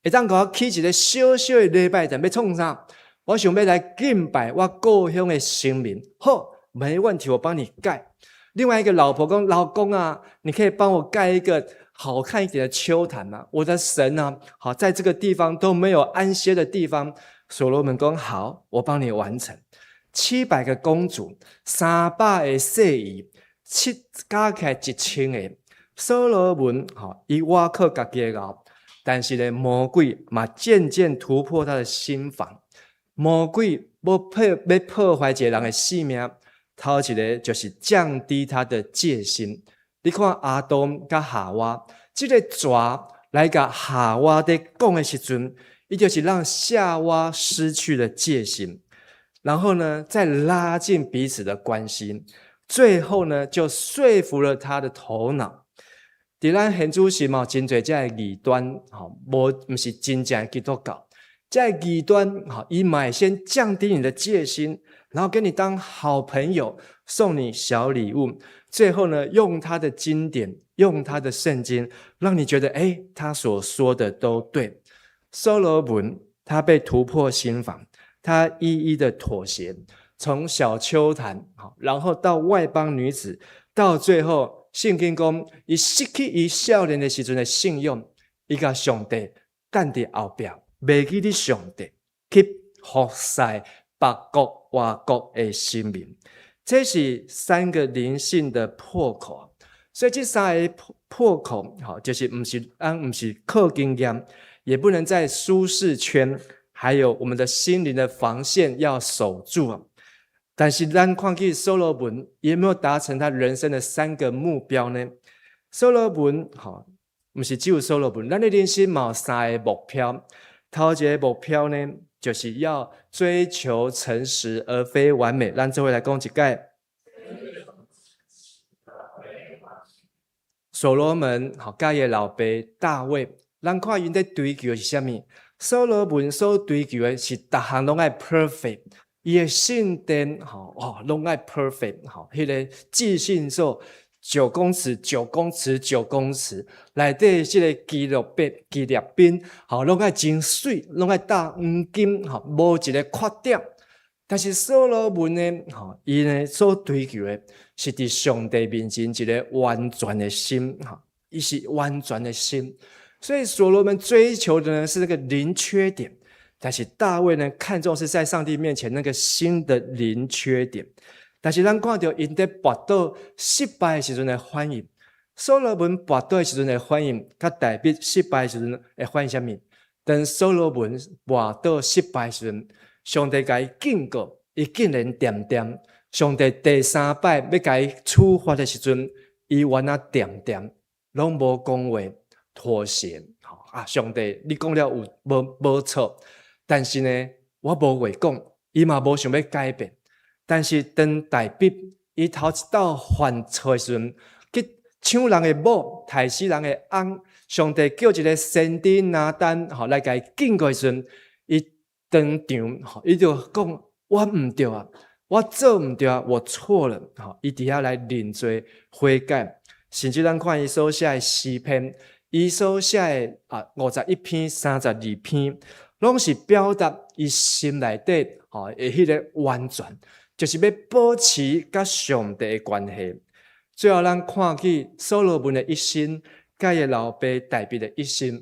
會當共我起一個小小的禮拜壇，欲創啥？我想欲來敬拜我故鄉的神明。好，沒問題，我幫你蓋。另外一個老婆講，老公啊，你可以幫我蓋一個好看一點的丘壇嗎？我的神啊，好，在這個地方都沒有安歇的地方。所羅門講好，我幫你完成。700個公主，300個細姨，七加起來1000個。所羅門吼，伊倚靠家己的𠢕，但是呢，魔鬼嘛漸漸突破他的心防。魔鬼欲破壞一個人的性命，頭一個就是降低他的戒心。你看亞當佮夏娃，這個蛇來共夏娃佇講的時陣，伊就是讓夏娃失去了戒心。然後呢，再拉近彼此的關係，最後呢，就說服了他的頭腦。佇咱現主時嘛，真濟這个異端，吼，毋是真正基督教。這个異端，吼，伊嘛會先降低你的戒心，然後跟你當好朋友，送你小禮物，最後呢，用他的經典，用他的聖經，讓你覺得，哎，他所說的都對。所羅門他被突破心防。他一一的妥協，從小丘壇，然後到外邦女子，到最後聖經講，伊失去伊少年的時陣的信仰，伊共上帝擲佇後壁，袂記得上帝去服侍別國外國的神明，這是三個靈性的破口。所以這三个破口，吼，就是毋是咱毋是靠經驗，也不能在舒適圈。還有我們的心靈的防線要守住啊！但是咱看見所羅門有沒有達成他人生的三個目標呢？所羅門吼，毋是只有所羅門，咱的人生嘛有三個目標。頭一個目標呢，就是要追求誠實而非完美。咱做伙來講一擺。所羅門吼，佮伊的老爸大衛，咱看𪜶咧追求的是啥物？所羅門所追求的是逐項攏愛 perfect，伊的聖殿吼哦攏愛 perfect 吼，彼个至聖所九公尺、九公尺、九公尺，內底這个基路伯、基列賓吼攏愛真媠，攏愛罩黃金吼，無一个缺點。但是所羅門呢，吼伊呢所追求的是佇上帝面前一个完全的心，吼，伊是完全的心。所以所羅門追求的呢是那個零缺點，但是大衛呢看重是在上帝面前那個心的零缺點。但是咱看著𪜶佇跋倒失敗的時陣的反應，所羅門跋倒的時陣的反應，佮大衛失敗的時陣會反應啥物？當所羅門跋倒失敗的時陣，上帝共伊警告，伊竟然恬恬。上帝第三擺欲共伊處罰的時陣，伊原來恬恬，攏無講話。妥協，啊！上帝，你講了有無錯，但是呢，我無話講，伊嘛無想欲改變。但是當大衛伊頭一擺犯錯的時陣，去搶人的某，刣死人的翁，上帝叫一个先知拿單吼來共伊警告的時陣，伊當場吼，伊就講我毋對啊，我做毋對啊，我錯了，吼，伊佇遐來認罪悔改，甚至咱看伊所寫的詩篇。伊所寫的啊51篇、32篇，攏是表達伊心內底吼的彼个完全，就是欲保持佮上帝的關係。最後，咱看見所羅門的一生，佮伊的老爸大衛的一生。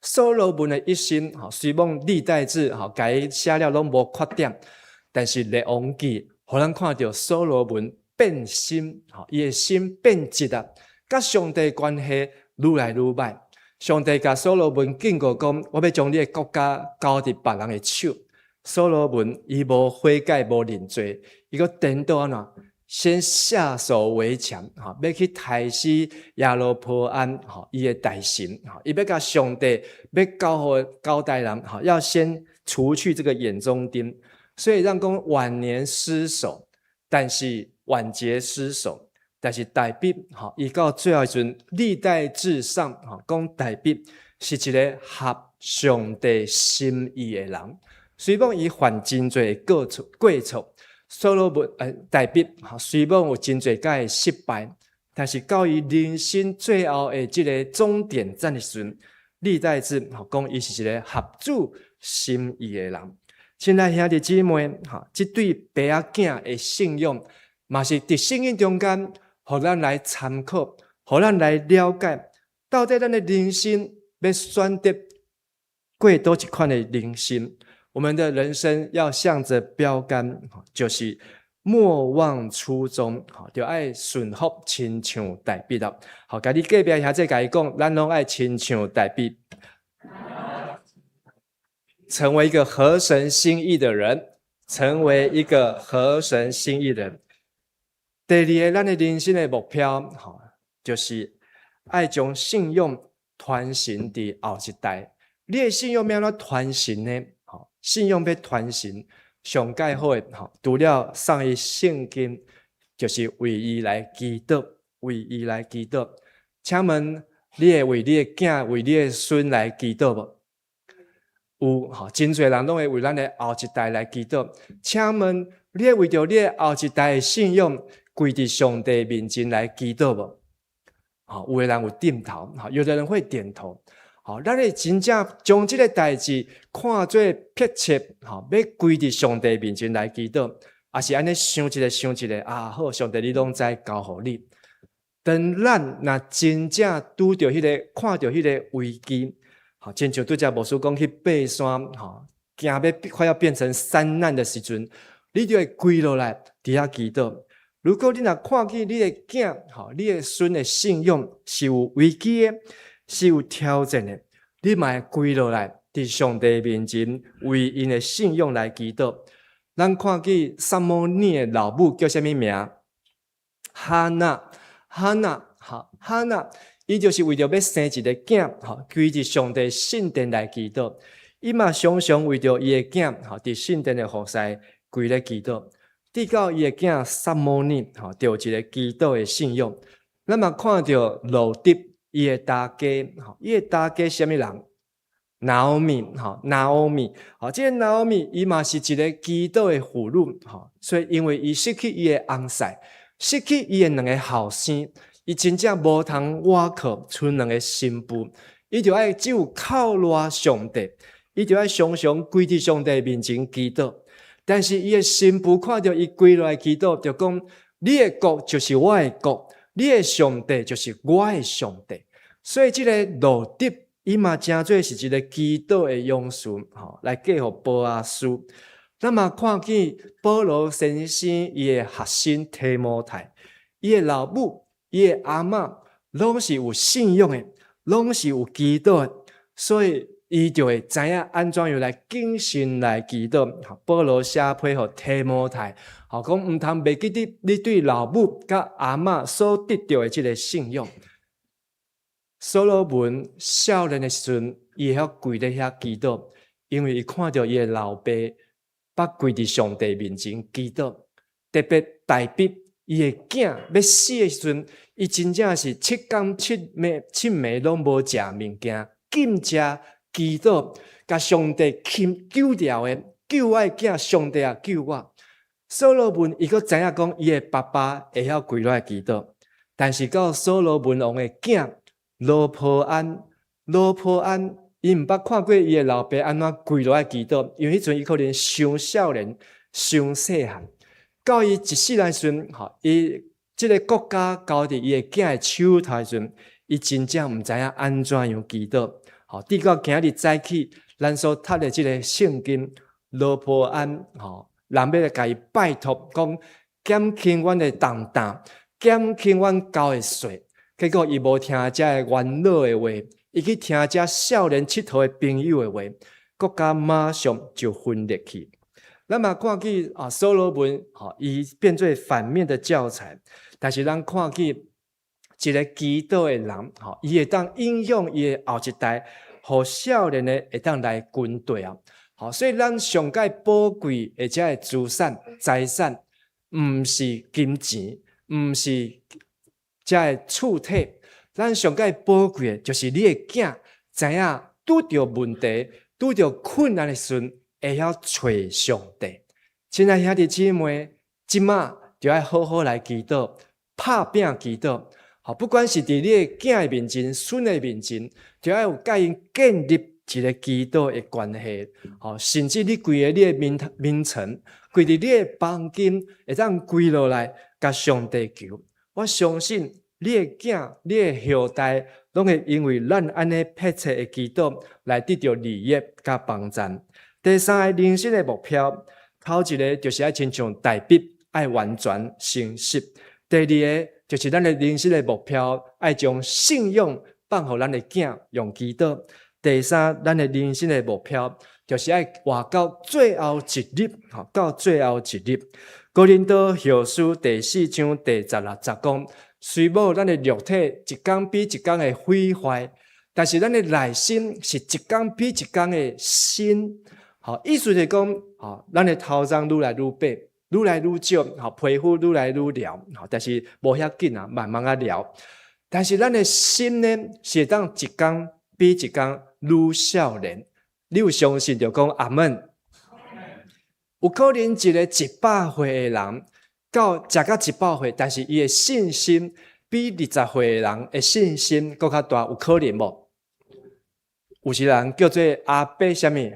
所羅門的一生，吼，雖罔歷代志吼，共伊寫了攏無缺點，但是列王紀，予咱看著所羅門變心，吼，伊的心變質啊，佮上帝關係愈來愈歹。上帝共所羅門警告講：我欲將你的國家交佇別人的手。所羅門伊無悔改，無認罪，伊閣顛倒按怎？先下手為強，吼，欲去刣死耶羅波安，吼，伊的大臣，吼，伊欲共上帝欲交予交代人，吼，要先除去這個眼中釘，所以咱講晚年失守，但是晚節失守，但是大衛，吼，伊到最後時陣，歷代志上，吼，講大衛是一个合上帝心意的人，雖罔伊犯真濟過錯過錯。所羅門大衛，雖罔有真濟擺的失敗，但是到伊人生最後的這個終點站的時陣，歷代志講伊是一个合主心意的人。親愛兄弟姊妹，吼，這對爸仔囝的信仰，嘛是佇聖經中間，予咱來參考，予咱來了解，到底咱的人生欲選擇過佗一款的人生。我們的人生要向着標杆，就是莫忘初衷，就愛順服親像大衛啦。好，共你隔壁兄弟共伊講，咱攏愛親像大衛，成為一個合神心意的人，成為一個合神心意的人。第二個，咱的人生的目標，吼，就是愛將信仰傳承佇後一代。你的信仰欲按怎傳承呢？信仰欲傳承上蓋好的，吼，除了送伊聖經，就是為伊來祈禱，為伊來祈禱。請問你會為你的囝、為你的孫來祈禱無？有，吼，真濟人攏會為咱的後一代來祈禱。請問你會為著你的後一代的信仰，跪佇上帝面前來祈禱無？吼，有的人有點頭，吼，有的人會點頭。吼，咱會真正將這个代誌看做迫切，吼，欲跪佇上帝面前來祈禱，抑是按呢想一下想一下啊，好，上帝你攏知，交予你。當咱若真正拄著彼个，看著彼个危機，吼，親像拄才牧師講去爬山，吼，驚欲快要變成山難的時陣，你就會跪落來佇遐祈禱。如果你若看見你的囝，吼，你的孫的信仰是有危機的，是有挑戰的，你嘛會跪落來，佇上帝面前為𪜶的信仰來祈禱。咱看見撒母耳的老母叫啥物名？哈娜，哈娜，哈，哈娜，伊就是為著欲生一个囝，吼，跪佇上帝聖殿來祈禱。伊嘛常常為著伊的囝，吼，佇聖殿的服侍跪咧祈禱。直到伊的囝撒母耳，吼，著有一个祈禱的信仰。咱嘛看著路得伊的大家，吼，伊的大家是啥物人？拿俄米，吼，拿俄米，吼，這个拿俄米伊嘛是一个祈禱的婦女，吼，所以因為伊失去伊的翁婿，失去伊的兩个後生，伊真正無通倚靠，賰兩个新婦，伊就愛只有靠賴上帝，伊就愛常常跪佇上帝面前祈禱。但是伊的新婦看著伊跪落來祈禱，就講：你的國就是我的國，你的上帝就是我的上帝。所以這个路得，伊嘛成做是一个祈禱的勇士，吼，來嫁予波阿斯。咱嘛看見保羅先生伊的學生提摩太，伊的老母、伊的阿嬤，攏是有信仰的，攏是有祈禱的，所以伊就會知影按怎樣來謹慎來祈禱。保羅寫批予提摩太，吼，講毋通袂記得你對老母佮阿嬤所得著的這个信仰。所羅門少年的時陣，伊會曉跪佇遐祈禱，因為伊看著伊的老爸捌跪佇上帝面前祈禱。特別大衛伊的囝欲死的時陣，伊真正是七工七暝七暝攏無食物件，禁食祈禱，共上帝請求掉的，救我的囝，上帝啊救我！所羅門伊閣知影講，伊的爸爸會曉跪落來祈禱，但是到所羅門王的囝羅波安，羅波安，伊毋捌看過伊的老爸按怎跪落來祈禱，因為彼陣伊可能傷少年、傷細漢。到伊一世人時陣，吼，伊這个國家交佇伊的囝的手頭時陣，伊真正毋知影按怎樣祈禱。吼，直到今日早起，咱所讀的這个聖經，羅波安，吼，人欲來共伊拜託，講減輕阮的重擔，減輕阮交的稅。結果伊無聽這个元老的話，伊去聽這少年𨑨迌的朋友的話，國家馬上就分裂去。咱嘛看見啊，所羅門吼，伊變做反面的教材，但是咱看見一个祈禱的人，吼，伊會當影響伊的後一代，予少年的會當來跟綴啊。好，所以咱上蓋寶貴的這个資產、財產，毋是金錢，毋是這个厝體，咱上蓋寶貴的，就是你的囝知影拄著問題、拄著困難的時陣，會曉揣上帝。親愛兄弟姊妹，這馬就愛好好來祈禱，拍拚祈禱。好，不管是佇你的囝的面前、孫的面前，就愛有佮𪜶建立一个祈禱的關係。好，甚至你規个你的眠眠床，規佇你的房間，會當跪落來，共上帝求。我相信你的囝、你的後代，攏會因為咱按呢迫切的祈禱，來得著利益佮幫贊。第三个人生的目標，頭一个就是愛親像大衛，愛完全誠實。第二个就是咱的人生的目標，愛將信仰放予咱的囝用祈禱。第三，咱的人生的目標，就是愛活到最後一日，吼，到最後一日。哥林多後書第四章第十六節講，雖無咱的肉體一工比一工會毀壞，但是咱的內心是一工比一工的新。好，意思就是講，吼，咱的頭鬃愈來愈白，愈來愈少，吼，皮膚愈來愈老，吼，但是無遐緊啊，慢慢仔老。但是咱的心呢，是會當一工比一工愈少年。你有相信就講阿門。有可能一个100歲的人，到食到100歲，但是伊的信心比20歲的人的信心閣較大，有可能無？有一人叫做亞伯啥物？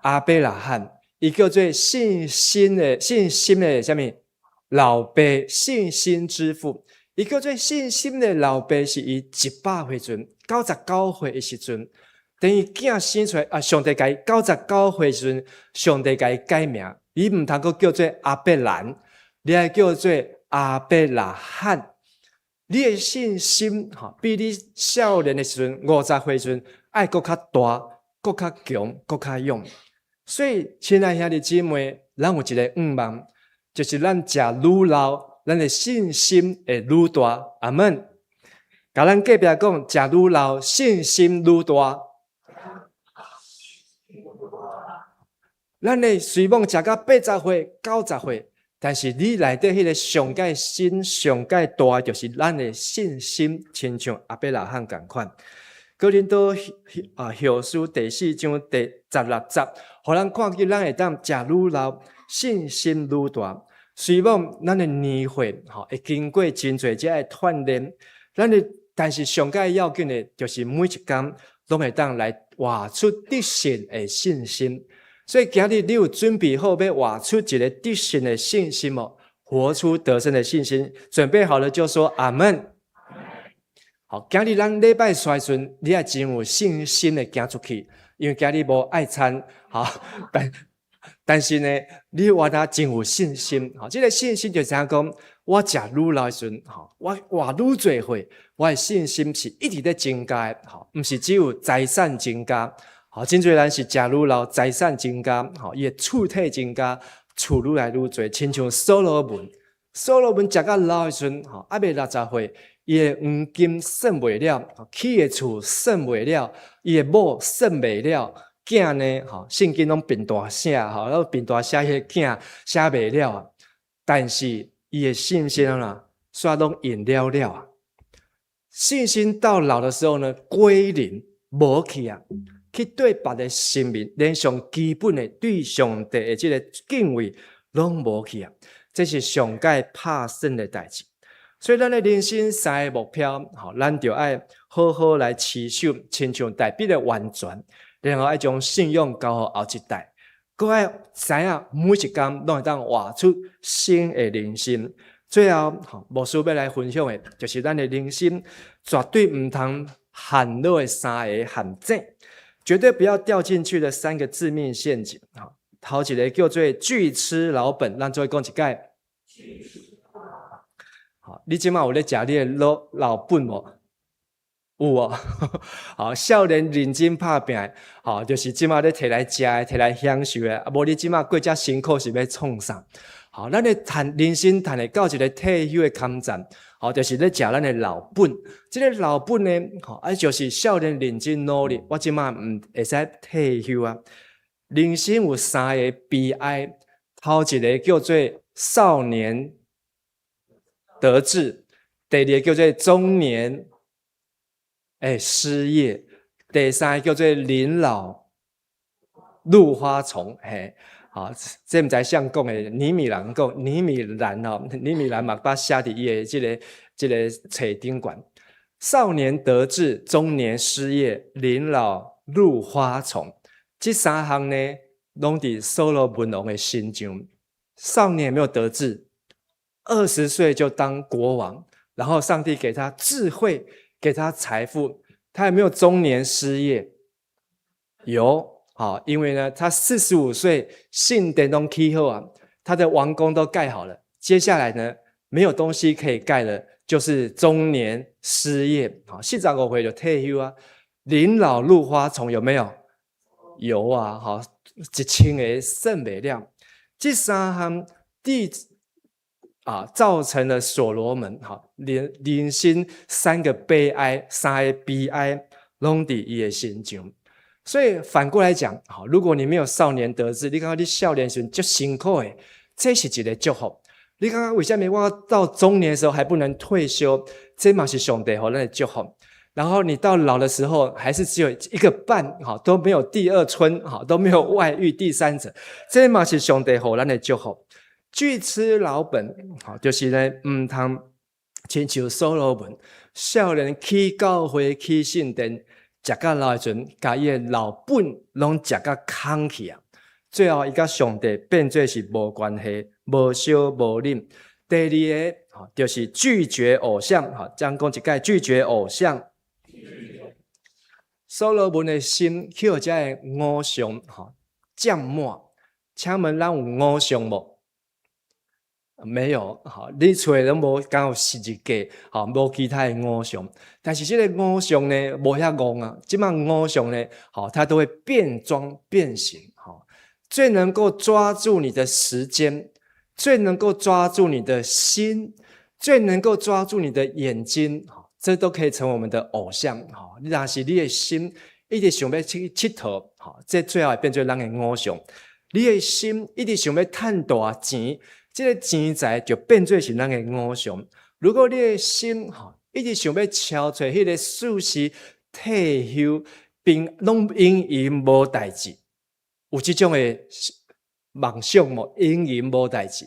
亞伯拉罕，伊叫做信心的啥物？老爸，信心之父。伊叫做信心的老爸，是伊100歲陣，99歲的時陣，等伊囝生出來啊，上帝共伊99歲時陣，上帝共伊改名，伊毋通閣叫做亞伯蘭，你愛叫做亞伯拉罕。你的信心吼，比你少年的時陣，50歲時陣，愛閣較大、閣較強、閣較勇。所以，親愛兄弟姊妹，咱有一个願望，就是咱食愈老，咱的信心會愈大。阿門。共咱隔壁講，食愈老，信心愈大。咱的雖罔食到80歲、90歲，但是你內底彼个上蓋新、上蓋大，就是咱的信心，親像亞伯拉罕仝款。哥林多啊後書第四章第十六節，予咱看見咱會當食愈老，信心愈大。雖罔咱的年歲吼會經過真濟這个鍛鍊，咱的但是上蓋要緊的，就是每一工攏會當來活出得勝的信心。所以今日你有準備好欲活出一个得勝的信心無？活出得勝的信心，準備好了就說阿門。好，今日咱禮拜出來時陣，你愛真有信心的行出去，因為今日無愛餐，好，但是呢，你活得真有信心，好，這个信心就是怎講？我食愈老的時陣，吼，我活愈濟歲，我的信心是一直咧增加的，吼，毋是只有財產增加，吼，真濟人是食愈老，財產增加，吼，伊的厝體增加，厝愈來愈濟，親像所羅門，所羅門食到老的時陣，吼，猶未60歲。伊的黃金算袂了，起的厝算袂了，伊的某算袂了，囝呢？吼，聖經攏變大寫，吼，攏變大寫彼个囝寫袂了啊。但是伊的信心啊，煞攏用了了啊。信心到老的時候呢，歸零無去啊，去對別个神明，連上基本的對上帝的這个敬畏攏無去啊。這是上蓋拍算的代誌。所以，咱的人生三个目標，吼，咱就愛好好來持守，親像大衛的完全，然後愛將信仰交予後一代，閣愛知影每一工攏會當活出新的人生。最後，吼，牧師欲來分享的，就是咱的人生絕對毋通陷落的三个陷阱，絕對不要掉進去的三個致命陷阱。吼，頭一个叫做拒吃老本，咱做伙講一擺。好，你這馬有咧食你的老老本無？有哦，好，少年認真拍拚，好，就是這馬咧提來食的，提來享受的，啊，無你這馬過遮辛苦是欲創啥？好，咱咧趁人生趁會到一个退休的坎站，好，就是咧食咱的老本。這个老本呢，好，啊，就是少年認真努力，我這馬毋會使退休啊。人生有三个悲哀，頭一个叫做少年得志，第二个叫做中年失業，第三個叫做臨老入花叢，嘿，好，這毋知誰講的，倪米蘭講，倪米蘭哦，倪米蘭嘛捌寫佇伊的這個冊頂懸。少年得志，中年失業，臨老入花叢，這三項呢，攏佇所羅門王的身上。少年沒有得志，20歲就當國王，然後上帝給他智慧，給他財富，他有沒有中年失業？有，好，因為呢，他45歲，聖殿攏起好啊，他的王宮都蓋好了，接下來呢，沒有東西可以蓋了，就是中年失業，好，45歲就退休啊，臨老入花叢有沒有？有啊，好，1000個算袂了，這三項地啊，造成了所羅門哈人生三個悲哀，三个悲哀攏佇伊的身上。所以反過來講，好，如果你沒有少年得志，你感覺你少年時足辛苦的，這是一個祝福。你感覺為啥物我到中年的時候還不能退休？這嘛是上帝予咱的祝福。然後你到老的時候，還是只有一個伴，哈，都沒有第二春，哈，都沒有外遇第三者，這嘛是上帝予咱的祝福。拒吃老本，好，就是呢，毋通親像所羅門，少年去教會去聖殿，食到老的時陣，共伊的老本攏食甲空去啊！最後伊佮上帝變做是無關係，無相無忍。第二个，吼，就是拒絕偶像，吼，將講一擺拒絕偶像。所羅門的心去予這个偶像，吼，佔滿。請問咱有偶像無？沒有，吼，你厝內攏無敢有十字架，吼，無其他的偶像。但是這个偶像呢，無遐戇啊。這擺偶像呢，吼，它都會變裝變形，吼，最能夠抓住你的時間，最能夠抓住你的心，最能夠抓住你的眼睛，吼，這都可以成為我們的偶像，吼。你若是你的心一直想欲去𨑨迌，吼，這最後會變做咱的偶像。你的心一直想欲趁大錢，這个錢財就變做是咱的偶像。如果你的心吼一直想欲超揣彼个四時退休，並攏永遠無代誌，有這種的夢想無？永遠無代誌，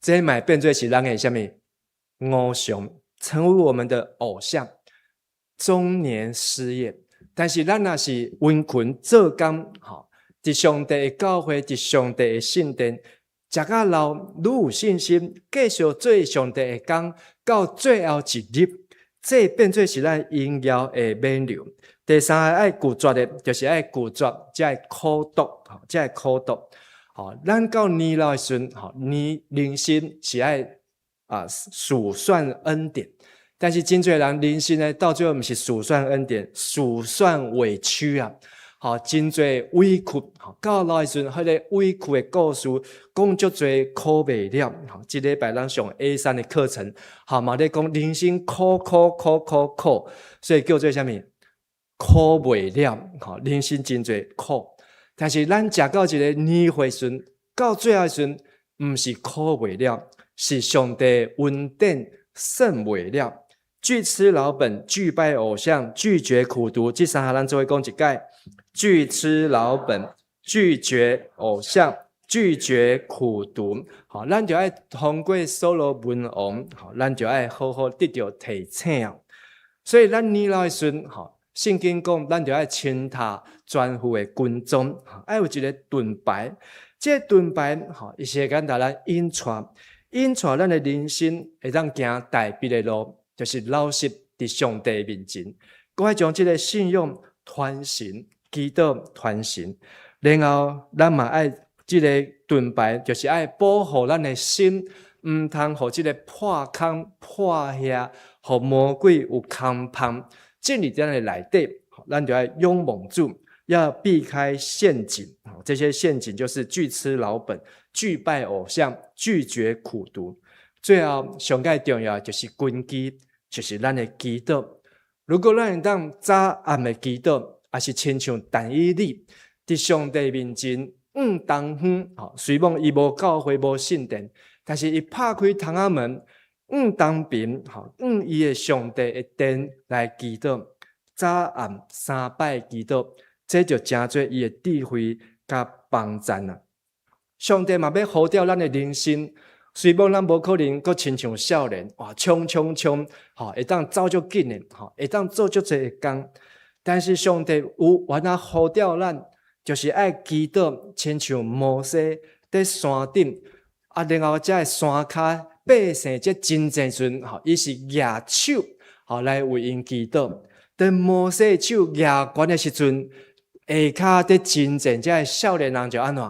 這嘛變做是咱的啥物偶像，成為我們的偶像。中年失業，但是咱若是殷勤做工，吼，佇上帝的教會，佇上帝的聖殿，食到老，愈有信心，繼續做上帝的工，到最後一日，這變做是咱榮耀的勉勵。第三个愛拒絕的，就是愛拒絕這个苦毒，吼，這个苦毒。吼，咱到年老的時陣，吼，你人生是愛數算恩典，但是真濟人人生呢，到最後毋是數算恩典，數算委屈啊。吼，真濟委屈，吼，到老的時陣，彼个委屈的故事講足濟苦袂了。吼，這禮拜咱上 A3的課程，吼，嘛咧講人生苦苦苦苦苦，所以叫做啥物？苦袂了，吼，人生真濟苦。但是咱食到一个年歲時陣，到最後時陣，毋是苦袂了，是上帝恩典算袂了。拒吃老本，拒拜偶像，拒絕苦毒，這三項咱做伙講一擺。拒吃老本，拒絕偶像，拒絕苦毒。好，咱就愛通過所羅門王，好，咱就愛好好得著提醒啊。所以咱年老的時陣，吼，聖經講，咱就愛穿戴全副的軍裝，愛有一个盾牌。這个盾牌，吼，伊是會當咱引帶，引帶咱的人生會當行大衛的路，就是老實佇上帝面前，閣愛將這个信仰傳承。祈禱傳承，然後咱嘛愛這个盾牌，就是愛保護咱的心，毋通予這个破空破隙，予魔鬼有空縫。進入咱的內底，咱就愛仰望主，要避開陷阱。這些陷阱就是拒吃老本、拒拜偶像、拒絕苦毒。最後上蓋重要就是根基，就是咱的祈禱。如果咱會當早暗的祈禱，抑是親像但以理佇上帝面前向東方，吼，雖罔伊無教會無聖殿，但是伊拍開窗仔門，向東邊，吼，向伊的上帝的殿來祈禱，早暗三擺祈禱，這就成做伊的智慧佮幫贊啊！上帝嘛欲呼召咱的人生，雖罔咱無可能閣親像少年，哇，衝衝衝，吼，會當走足緊的，吼，會當做足濟的工。但是上帝有原來呼召咱，就是愛祈禱，親像摩西佇山頂，啊，然後這个山跤百姓這真濟陣，吼，伊是舉手，吼，來為𪜶祈禱。當摩西手舉懸的時陣，下跤佇真濟這个少年人就按怎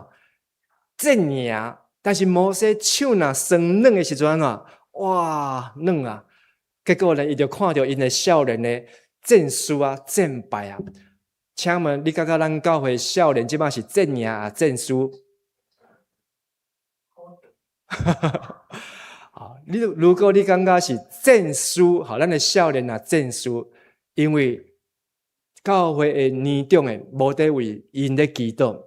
戰贏。但是摩西手若酸軟的時陣按怎？哇，軟啊！結果呢，伊就看著𪜶的少年的戰輸啊，戰敗啊。請問你感覺咱教會少年這擺是戰贏抑戰輸？好，你如果你感覺是戰輸，好，咱的少年若戰輸，因為教會的年長的無佇為𪜶咧祈禱，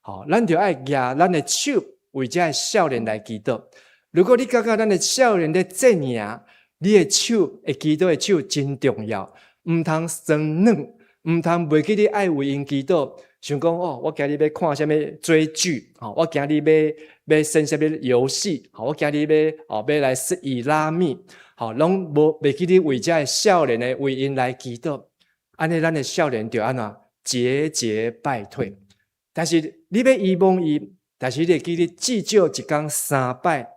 好，咱就愛舉咱的手為這个少年來祈禱。如果你感覺咱的少年咧戰贏，你的手會祈禱的手真重要，毋通酸軟，毋通袂記得愛為𪜶祈禱。想講哦，我今日欲看啥物追劇，吼，我今日欲耍啥物遊戲，吼，我今日欲哦欲來食伊拉麵，吼，攏無袂記得為這个少年的為𪜶來祈禱。按呢，咱的少年就按怎節節敗退。但是你欲希望伊，但是你會記得至少一工三擺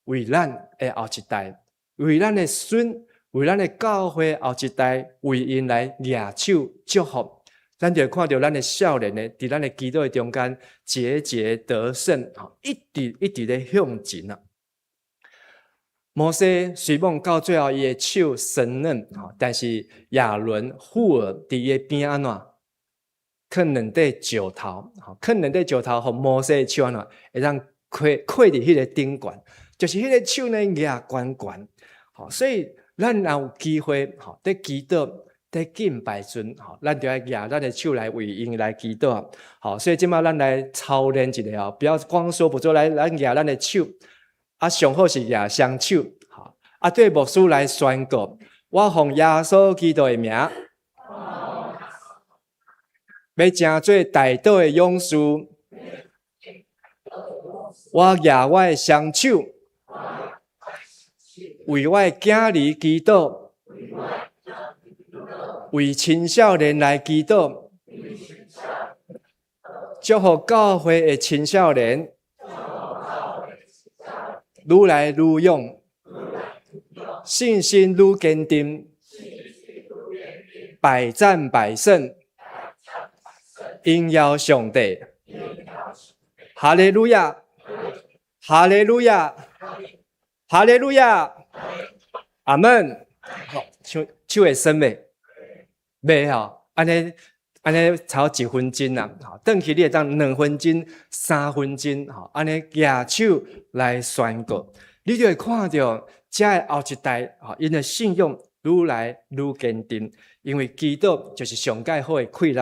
為咱的後一代，為咱的孫，為咱的教會後一代，為𪜶來舉手祝福。咱就會看著咱的少年呢，佇咱的祈禱的中間節節得勝，一直一直咧向前啊。摩西雖罔到最後伊的手酸軟，但是亞倫、戶珥佇伊的邊按怎？囥兩塊石頭，囥兩塊石頭，予摩西的手按怎？會當挎挎佇彼個頂懸，就是彼個手呢舉懸懸。吼，所以咱若有機會，吼，佇祈禱、佇敬拜陣，吼，咱就愛舉咱的手來為𪜶來祈禱。好，所以這擺咱來操練一下哦，不要光說不做，來咱舉咱的手。啊，上好是舉雙手，吼，啊，對牧師來宣告，我奉耶穌基督的名，欲成做代禱的勇士，我舉我的雙手，為我的囝兒祈禱，為青少年來祈禱，祝福教會的青少年愈來愈勇，信心愈堅定，百戰百勝，榮耀上帝。哈利路亞，哈利路亞，哈利路亞，阿門。好，手手會酸袂？袂吼，按呢按呢超一分鐘啦，吼，轉去你會當2分鐘、3分鐘，吼，按呢舉手來宣告，你就會看著這个後一代，吼，𪜶的信仰愈來愈堅定，因為祈禱就是上蓋好的氣力。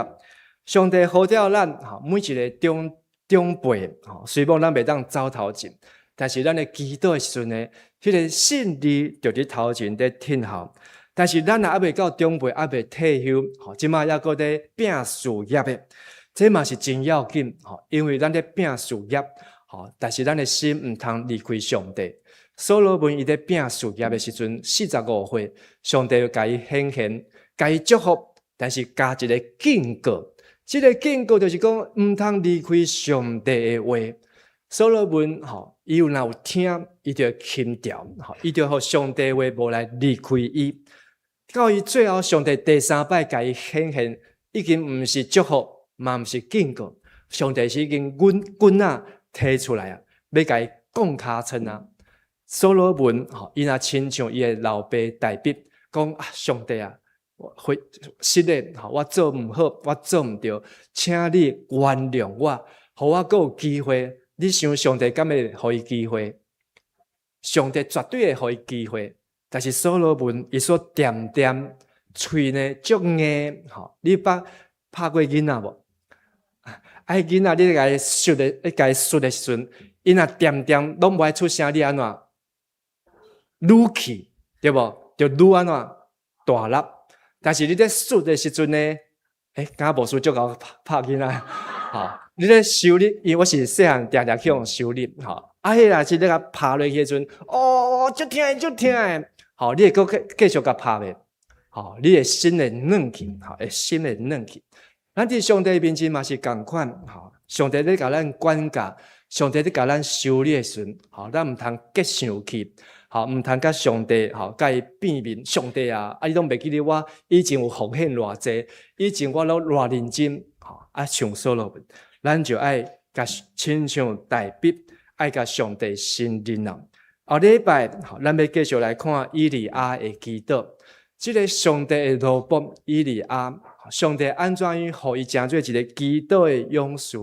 上帝呼召咱，吼，每一个長長輩，吼，雖罔咱袂當走頭前，但是咱咧祈禱的時陣呢，彼个勝利就佇頭前咧等候。但是咱若猶未到長輩，猶未退休，吼，這擺猶閣咧拼事業的，這嘛是真要緊，吼，因為咱咧拼事業，吼，但是咱的心毋通離開上帝。所羅門伊咧拼事業的時陣，45歲，上帝就共伊顯現，共伊祝福，但是加一個警告，這個警告就是講毋通離開上帝的話。所羅門吼，伊有若有聽，伊就會輕掉，吼，伊就予上帝的話無來離開伊。到伊最後，上帝第三擺共伊顯現，已經毋是祝福，嘛毋是警告，上帝是已經棍棍仔提出來啊，欲共伊摃尻川啊。所羅門吼，伊若親像伊的老爸大衛講啊，上帝啊，會失禮，吼，我做毋好，我做毋著，請你原諒我，予我閣有機會。你想上帝敢會予伊機會？上帝絕對會予伊機會。但是所羅門伊煞恬恬喙呢足硬，吼，你捌拍過囡仔無？啊，彼囡仔你共伊說的，你共伊說的時陣，伊若恬恬攏無愛出聲，你按怎？愈氣對無？就愈按怎大粒。但是你咧說的時陣呢？敢若牧師足𠢕拍囡仔，吼！你咧修理，因為我是細漢定定去予修理，吼！啊，彼若是你共拍落去的時陣，哦，足疼足疼的，吼！你會閣繼續共拍袂？吼！你的心會軟去，吼！會心會軟去。咱佇上帝面前嘛是仝款，吼！上帝咧共咱管教，上帝咧共咱修理的時陣，吼！咱毋通激生氣，吼！毋通共上帝，吼，共伊變面。上帝啊，啊，你攏袂記得我以前有奉獻偌濟，以前我攏偌認真，吼！啊，像所羅門，咱就愛共親像大衛，愛共上帝承認啊。後禮拜，咱欲繼續來看以利亞的祈禱。這个上帝的奴僕以利亞，上帝按怎樣予伊成做一个祈禱的勇士？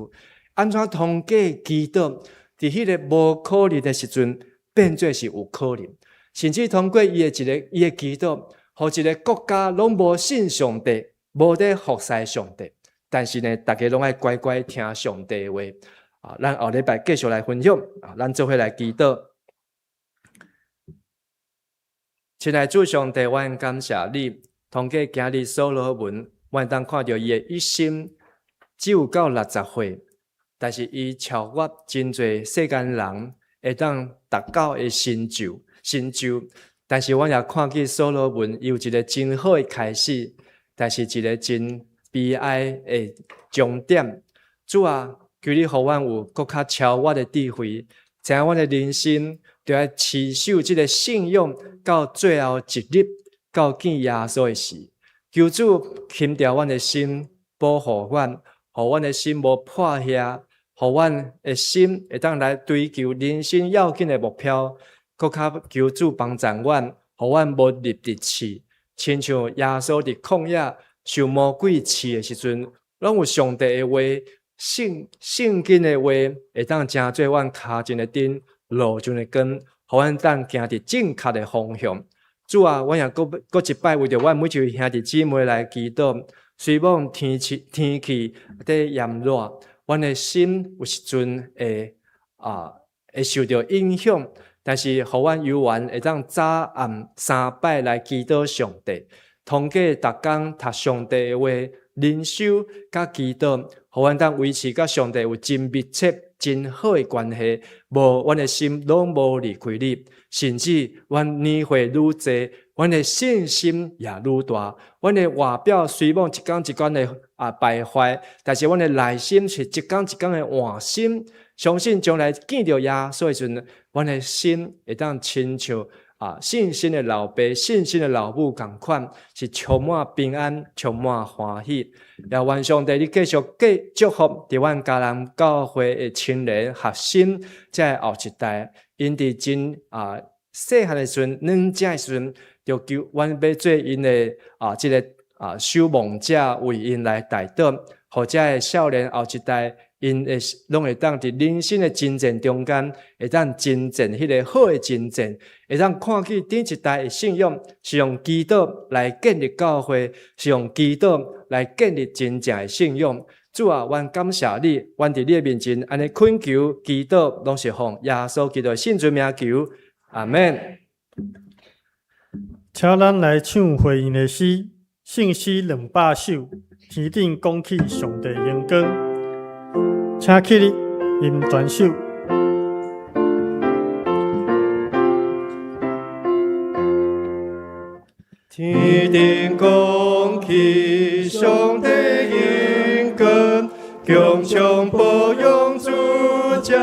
按怎通過祈禱，佇彼个無可能的時陣，變做是有可能？甚至通過伊的一个伊的祈禱，予一个國家攏無信上帝，無咧服侍上帝，但是呢，逐家攏愛乖乖聽上帝的話。啊，咱後禮拜繼續來分享。啊，咱做伙來祈禱。親愛主上帝，我感謝你，通過今日所羅門，我會當看著伊的一生只有到60歲，但是伊超越真濟世間人會當達到的成就成就。但是我也看見所羅門伊有一个真好的開始，但是一个真悲哀的終點。主啊，求你予阮有閣較超越的智慧，知影阮的人生著愛持守這个信仰到最後一日，到見耶穌的時。求主輕調阮的心，保護阮，予阮的心無破瓦，予阮的心會當來追求人生要緊的目標。閣較求主幫助阮，予阮無入佇試，親像耶穌佇曠野受魔鬼試的時陣，攏有上帝的話、聖聖經的話，會當成做阮跤前的燈，路上的光，予阮當行佇正確的方向。主啊，阮也閣閣一擺為著阮每一位兄弟姊妹來祈禱。雖罔天氣天氣佇炎熱，阮的心有時陣會啊會受著影響。但是，予阮猶原會當早暗三擺來祈禱上帝，通過逐工讀上帝的話、靈修佮祈禱，予阮當維持佮上帝有真密切、真好的關係。無，阮的心攏無離開你，甚至阮年歲愈濟，阮的信心也愈大。阮的外表雖罔一工一工的啊敗壞，但是阮的內心是一工一工的換新。相信將來見著耶穌的時陣，阮的心會當親像啊信心的老爸、信心的老母仝款，是充滿平安、充滿歡喜。也願上帝你繼續繼祝福佇阮迦南教會的青年學生，這个後一代，𪜶佇真啊細漢的時陣，軟正的時陣，就求阮欲做𪜶的啊這个啊守望者，為𪜶來代禱，予這个少年後一代。𪜶會攏會當佇人生的征戰中間，會當征戰彼个好的征戰，會當看見頂一代的信仰是用祈禱來建立教會，是用祈禱來建立真正的信仰。主啊，阮感謝你，阮佇你的面前按呢懇求祈禱，攏是奉耶穌基督的聖尊名求，阿們。請咱來唱回應的詩，聖詩200首，天頂講起上帝榮光。請起立，吟全首。天頂講起上帝榮光，強唱保養主才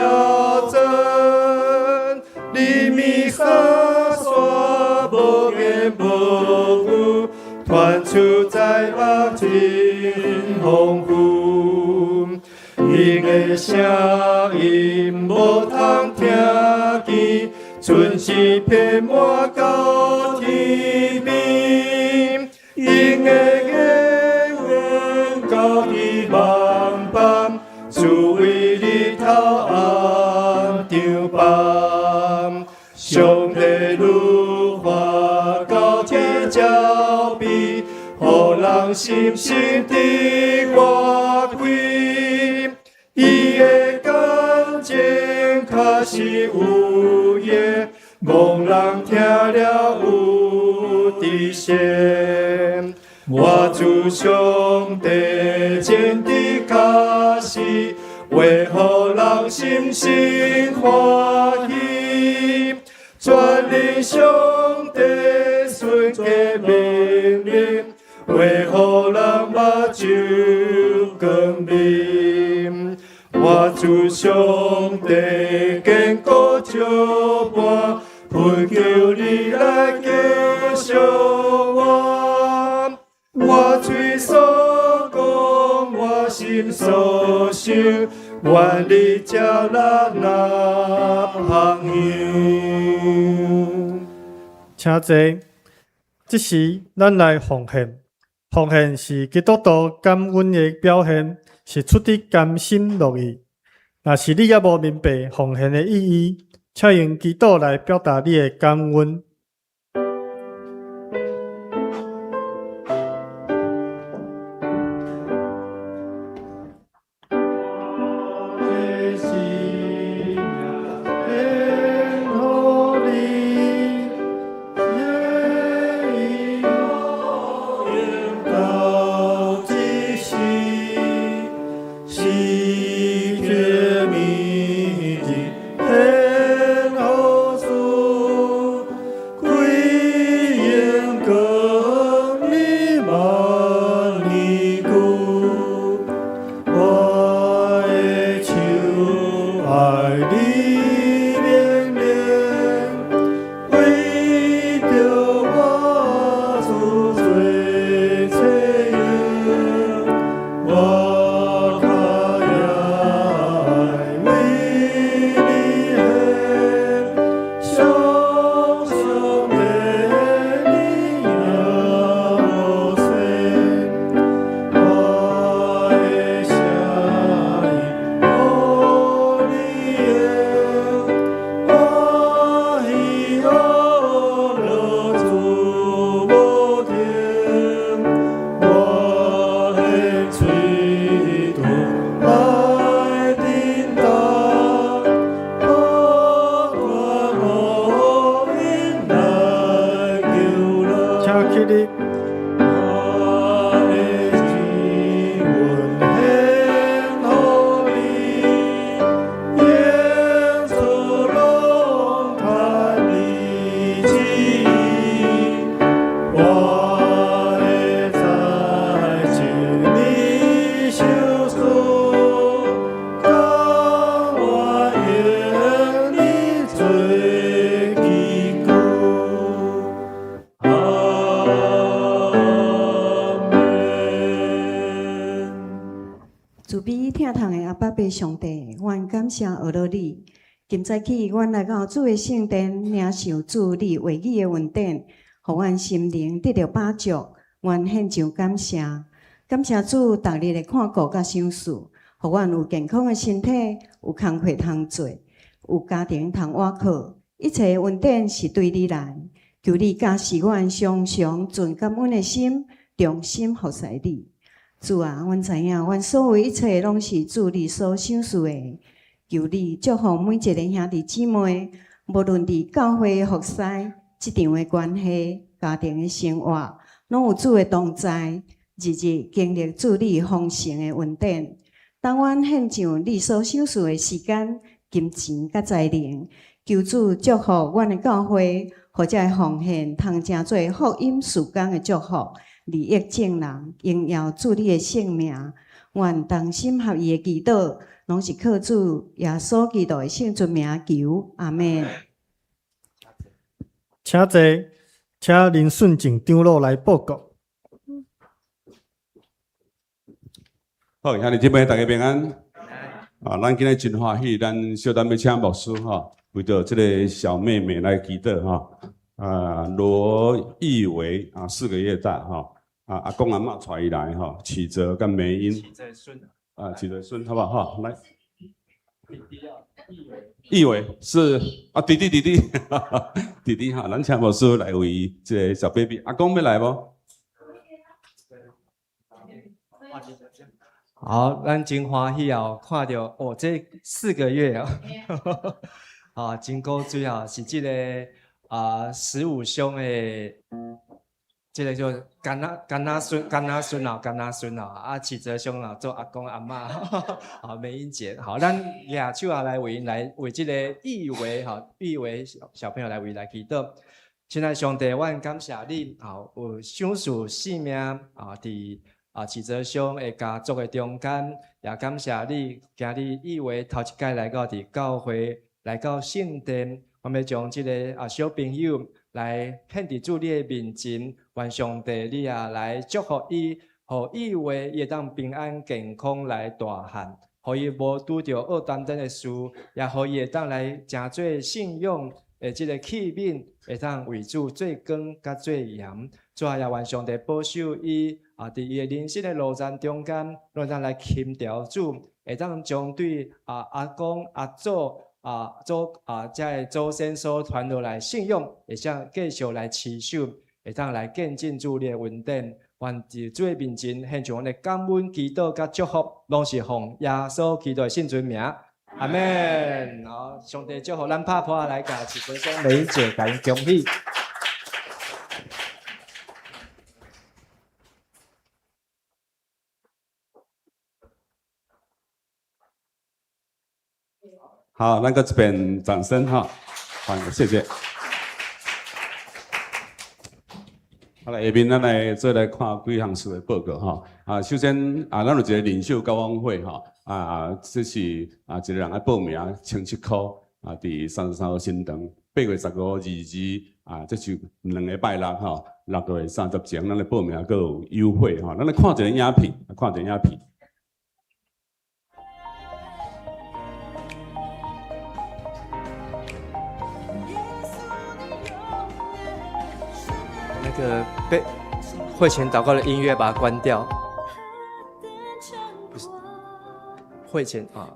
真。裡面哈煞無言無語，傳出災厄真豐富。𪜶的聲音無通聽見，春時遍滿到天邊。𪜶的應允到佇萬邦，主為日頭暗長枋。上帝律法到天照備，予人心生得活開。伊的感情確實有益，戇人聽了有知識。我主上帝真的確實，話予人心生歡喜。全能上帝順嘅命令，話予人目睭光明。我主上帝堅固石磐，懇求你來救贖我。我喙所講，我心所想，願你接納那朋友。請坐。這時，咱來奉獻。奉獻是基督徒感恩的表現，是出自甘心樂意。若是你猶無明白奉獻的意義，請用祈禱來表達你的感恩。我的心獻予你，永到這世，時刻銘日獻予主，歸榮光美萬年久。我的手愛你命令，為著我主做冊用，我較也愛為你獻，常常的你也無說。我的聲音予你用，歡喜樂主無停，我的喙唇來叮當，不斷予𪜶來求人。請起立。我的心願獻予你，永做攏趁你旨意。我的財情你賞賜，甘願用你做器具。阿們。慈悲疼痛的阿爸父上帝，阮感謝阿樂你。今早起，阮來到主的聖殿，領受主你話語的恩典，予阮心靈得著飽足。阮獻上感謝，感謝主逐日的看顧佮賞賜，予阮有健康的身體，有工課通做，有家庭通倚靠，一切的恩典是對你來。求你教示阮常常存感恩的心，忠心服侍你。主啊，阮知影，阮所有一切攏是主你所賞賜的。求你祝福每一个兄弟姊妹，無論佇教會的服侍、職場的關係、家庭的生活，攏有主的同在，日日經歷主你豐盛的恩典。當阮獻上你所賞賜的時間、金錢佮才能，求主祝福阮的教會，予這个奉獻通成做福音事工的祝福，利益眾人，榮耀主你的聖名。阮同心合意的祈禱，攏是靠主耶穌基督的聖尊名求，阿們。請坐，請林順靜長老來報告。好，兄弟姊妹，大家平安。啊，咱今日真歡喜，咱小等欲請牧師吼，為著這个小妹妹來祈禱吼。啊，羅義維啊，4個月大吼。啊，阿公阿嬤帶伊來吼，啟澤佮梅英。啟澤孫。啊，啟澤孫，好不好？哈，來。義偉是啊，弟弟弟弟，弟弟哈，咱請牧師來為這個小 baby，阿公欲來無？好，咱真歡喜哦，看著哦，這4個月哦，啊，真古錐哦，是這個啊15兄的。這個叫干仔干仔孫干仔孫哦，干仔孫哦，啊，啟澤兄啊，做阿公阿嬤，好，美英姐，好，咱舉手啊來為來為這個義偉吼，義偉小小朋友來為來祈禱。親愛上帝，阮感謝你，好，有賞賜性命啊，佇啊啟澤兄的家族的中間，也感謝你，今日義偉頭一擺來到佇教會，來到聖殿，我欲將這個啊小朋友來獻佇主你的面前，願上帝你也來祝福伊，予義偉伊會當平安健康來大漢，予伊無拄著僫擔等的事，也予伊會當來成做信仰的這个器皿，會當為主做光佮做鹽。主啊，也願上帝保守伊啊，佇伊的人生的路程中間，攏會當來輕調主，會當將對啊阿公阿祖啊祖啊遮的祖先所傳落來信仰，會當繼續來持守，會當來見證主你的恩典。願佇主的面前獻上阮的感恩、祈禱佮祝福，攏是奉耶穌基督的聖尊名。阿們。好，上帝祝福咱拍噗仔來共啟澤兄美姐共𪜶恭喜。好，咱閣這邊掌聲哈，歡迎，謝謝。好來，下面咱來做來看幾項事的報告哈。啊，首先啊，咱有一個領袖高峰會哈，啊，這是啊一個人愛報名17塊啊，佇33號新堂，8月15、22啊，這是兩个拜六哈，6月30前咱來報名閣有優惠哈。咱來看一个影片，看一个影片。那個被會前禱告的音樂，把它關掉。不是會前啊。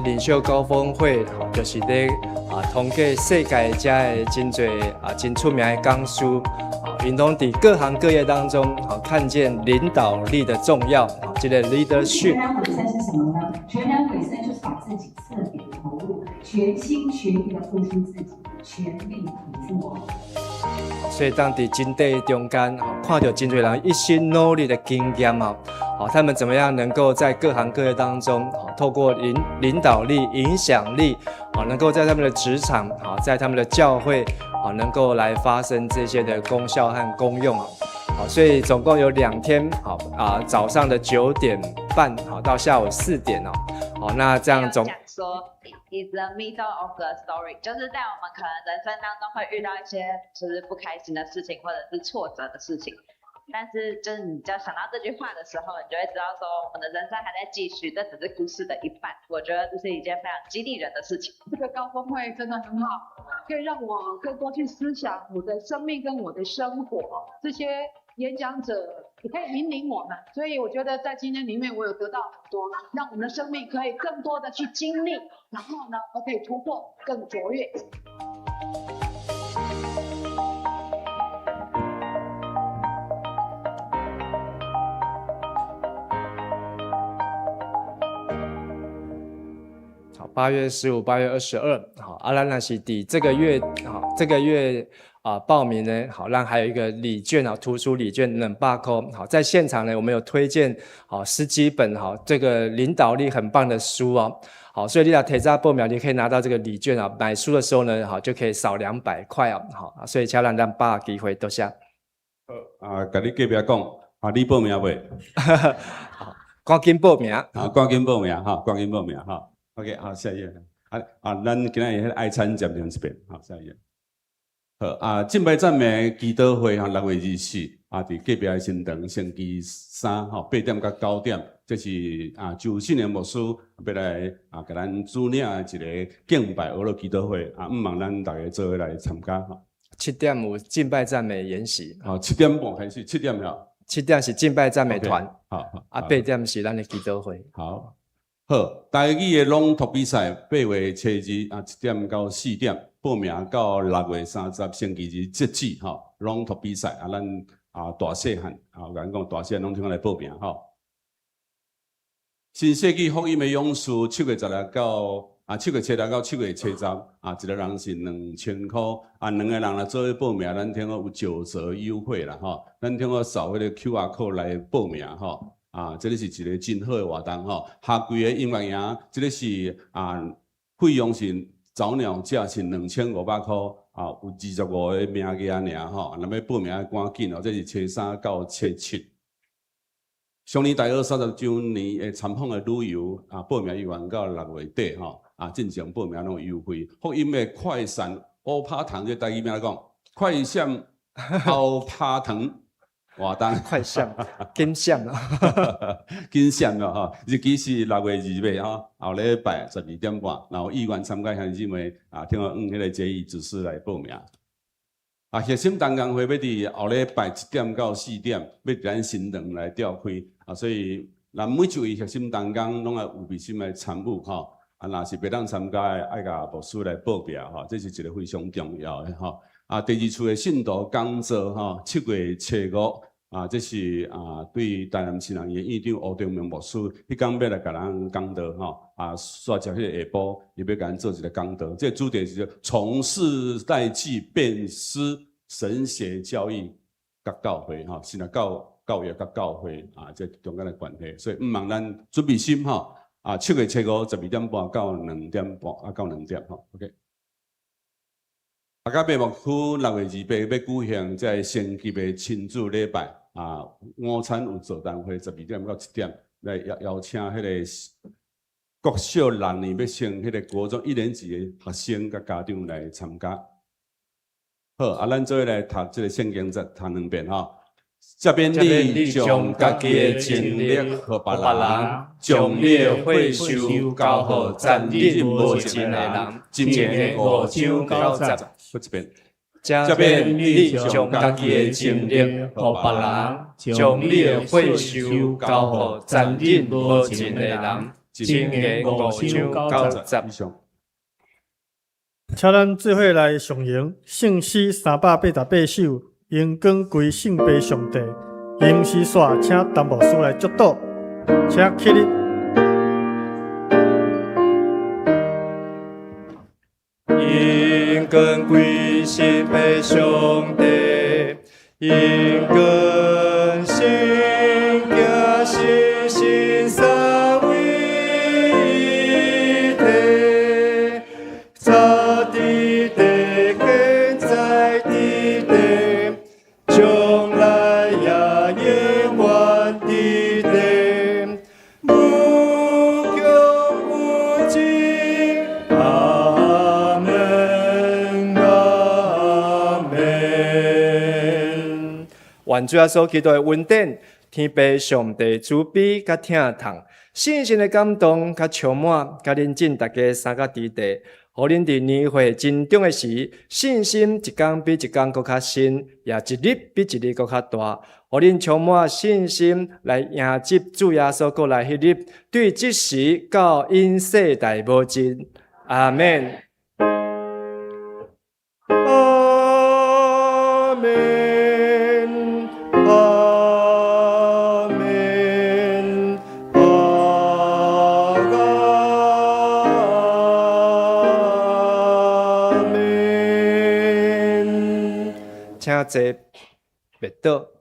領袖高峰會，就是咧啊，統計世界遮的真濟啊，真出名的講師，啊，𪜶攏佇各行各業當中，啊，看見領導力的重要，啊，這个 leadership。全然委身是什麼呢？全然委身就是把自己徹底投入，全心全意的付出自己，全力以赴哦。所以當佇軍隊中間，看著真濟人一心努力的經驗啊，好，他們怎麼樣能夠在各行各業當中，透過領導力、影響力，啊，能夠在他們的職場，啊，在他們的教會，啊，能夠來發生這些的功效和功用啊，好，所以總共有2天，好啊，早上的9點半，好到下午4點哦，好，那這樣總。說 is the middle of the story，就是在我們可能人生當中會遇到一些就是不開心的事情，或者是挫折的事情，但是就是你只要想到這句話的時候，你就會知道說我們的人生還在繼續，這只是故事的一半。我覺得這是一件非常激勵人的事情。這個高峰會真的很好，可以讓我更多去思想我的生命跟我的生活。這些演講者也可以引領我們，所以我覺得在今天裡面我有得到很多，讓我們的生命可以更多的去經歷，然後呢，我可以突破更卓越。好， 8月15、8月22，好，啊，咱若是佇這個月，好，這個月啊報名呢，好，咱還有一個禮券啊，圖書禮券200塊，好，在現場呢，我們有推薦好十幾本好這個領導力很棒的書哦，好，所以你若提早報名，你可以拿到這個禮券啊，買書的時候呢，好就可以少200塊哦，好，所以請咱咱把握機會，多謝。啊，共你隔壁講，啊，你報名未？好，趕緊報名。啊，趕緊報名哈，趕緊報名哈。OK，好，下一頁。啊啊，咱今仔日彼個愛餐暫停一遍，好，下一頁。好啊，敬拜讚美祈禱會哈，6月24啊，佇隔壁的新堂星期三吼，8點到9點，這是啊周信良牧師欲來啊，共咱主領的一个敬拜娛樂祈禱會啊，向望咱逐家做伙來參加吼。 7點有敬拜讚美研習。好，7點半開始，七點了。 7點是敬拜讚美團。 OK，好，好。啊，8點是咱的祈禱會。好，好，台語的朗讀比賽，8月初2啊，1點到4點，報名到6月30星期日截止吼。朗讀比賽啊，咱啊大細漢啊，我共你講大細漢攏通來報名吼。新世紀福音的勇士，7月16到啊，7月七六到7月七十啊，一个人是2000箍啊，兩个人來做伙報名，咱聽講有9折優惠啦吼。咱聽講掃彼個 QR code 來報名吼。啊，這个是一个真好的活動吼。夏季的音樂營，這个是啊，費用是早鳥價是2500箍啊，有25個名額爾吼。若欲報名愛趕緊哦，這是初三到初七。上年大學30週年的參訪的旅遊啊，報名猶原到6月底吼，啊，進前報名攏有優惠。福音的快閃烏拍糖，這台語按怎講？快閃烏拍糖活動。快閃，緊閃啊！緊閃咯吼，日期是6月28吼，後禮拜12點半，然後意願參加兄弟姊妹啊，聽講用彼個決議指示來報名。啊，核心同工會欲佇後禮拜1點到4點，欲佇咱新堂來召開啊，所以咱每一位核心同工攏愛有備心來參與吼。啊，若是袂當參加的，愛共牧師來報名吼，這是一个非常重要的吼。啊，第二次的信徒講座吼，7月初5啊，這是啊對台南市人院院長吳中明牧師，彼工欲來共咱講道吼，啊，煞接彼个下晡，伊欲共咱做一个講道，這个主題是從世代記辨識神學教育佮教會吼，神學教育佮教會啊，這中間的關係，所以向望咱準備心吼，啊，7月初512點半到2點半啊，到2點吼，OK。阿加伯牧區6月28欲舉行這个升級的親子禮拜啊，午餐有座談會，12點到1點來邀邀請彼个國小六年欲升彼个國中一年級的學生佮家長來參加。好，啊，咱做伙來讀這个聖經，再讀兩遍吼。這邊你將家己的精力予別人，將你的血壽交予殘忍無情的人。箴言5章9節。閣一遍。這邊你將家己的精力予別人，將你的血壽交予殘忍無情的人。箴言5章9節。以上。請咱做伙來頌揚聖詩388首，榮光歸聖父上帝。吟詩煞，請陳牧師來祝禱，請起立。榮光歸聖父上帝，榮光聖子聖神三位一體，早佇地，現在佇地，將來也永遠佇地，無窮無盡。阿門，阿門。願主耶穌基督的恩典，天父上帝慈悲佮疼痛，聖神的感動佮充滿，佮恁眾逐家三甲佇地，予恁佇年歲增長的時，信心一工比一工閣較深，也一日比一日閣較大。予恁充滿信心來迎接主耶穌閣來彼日，對這時到永世代無盡。阿門。阿門，阿門，阿請坐袂倒。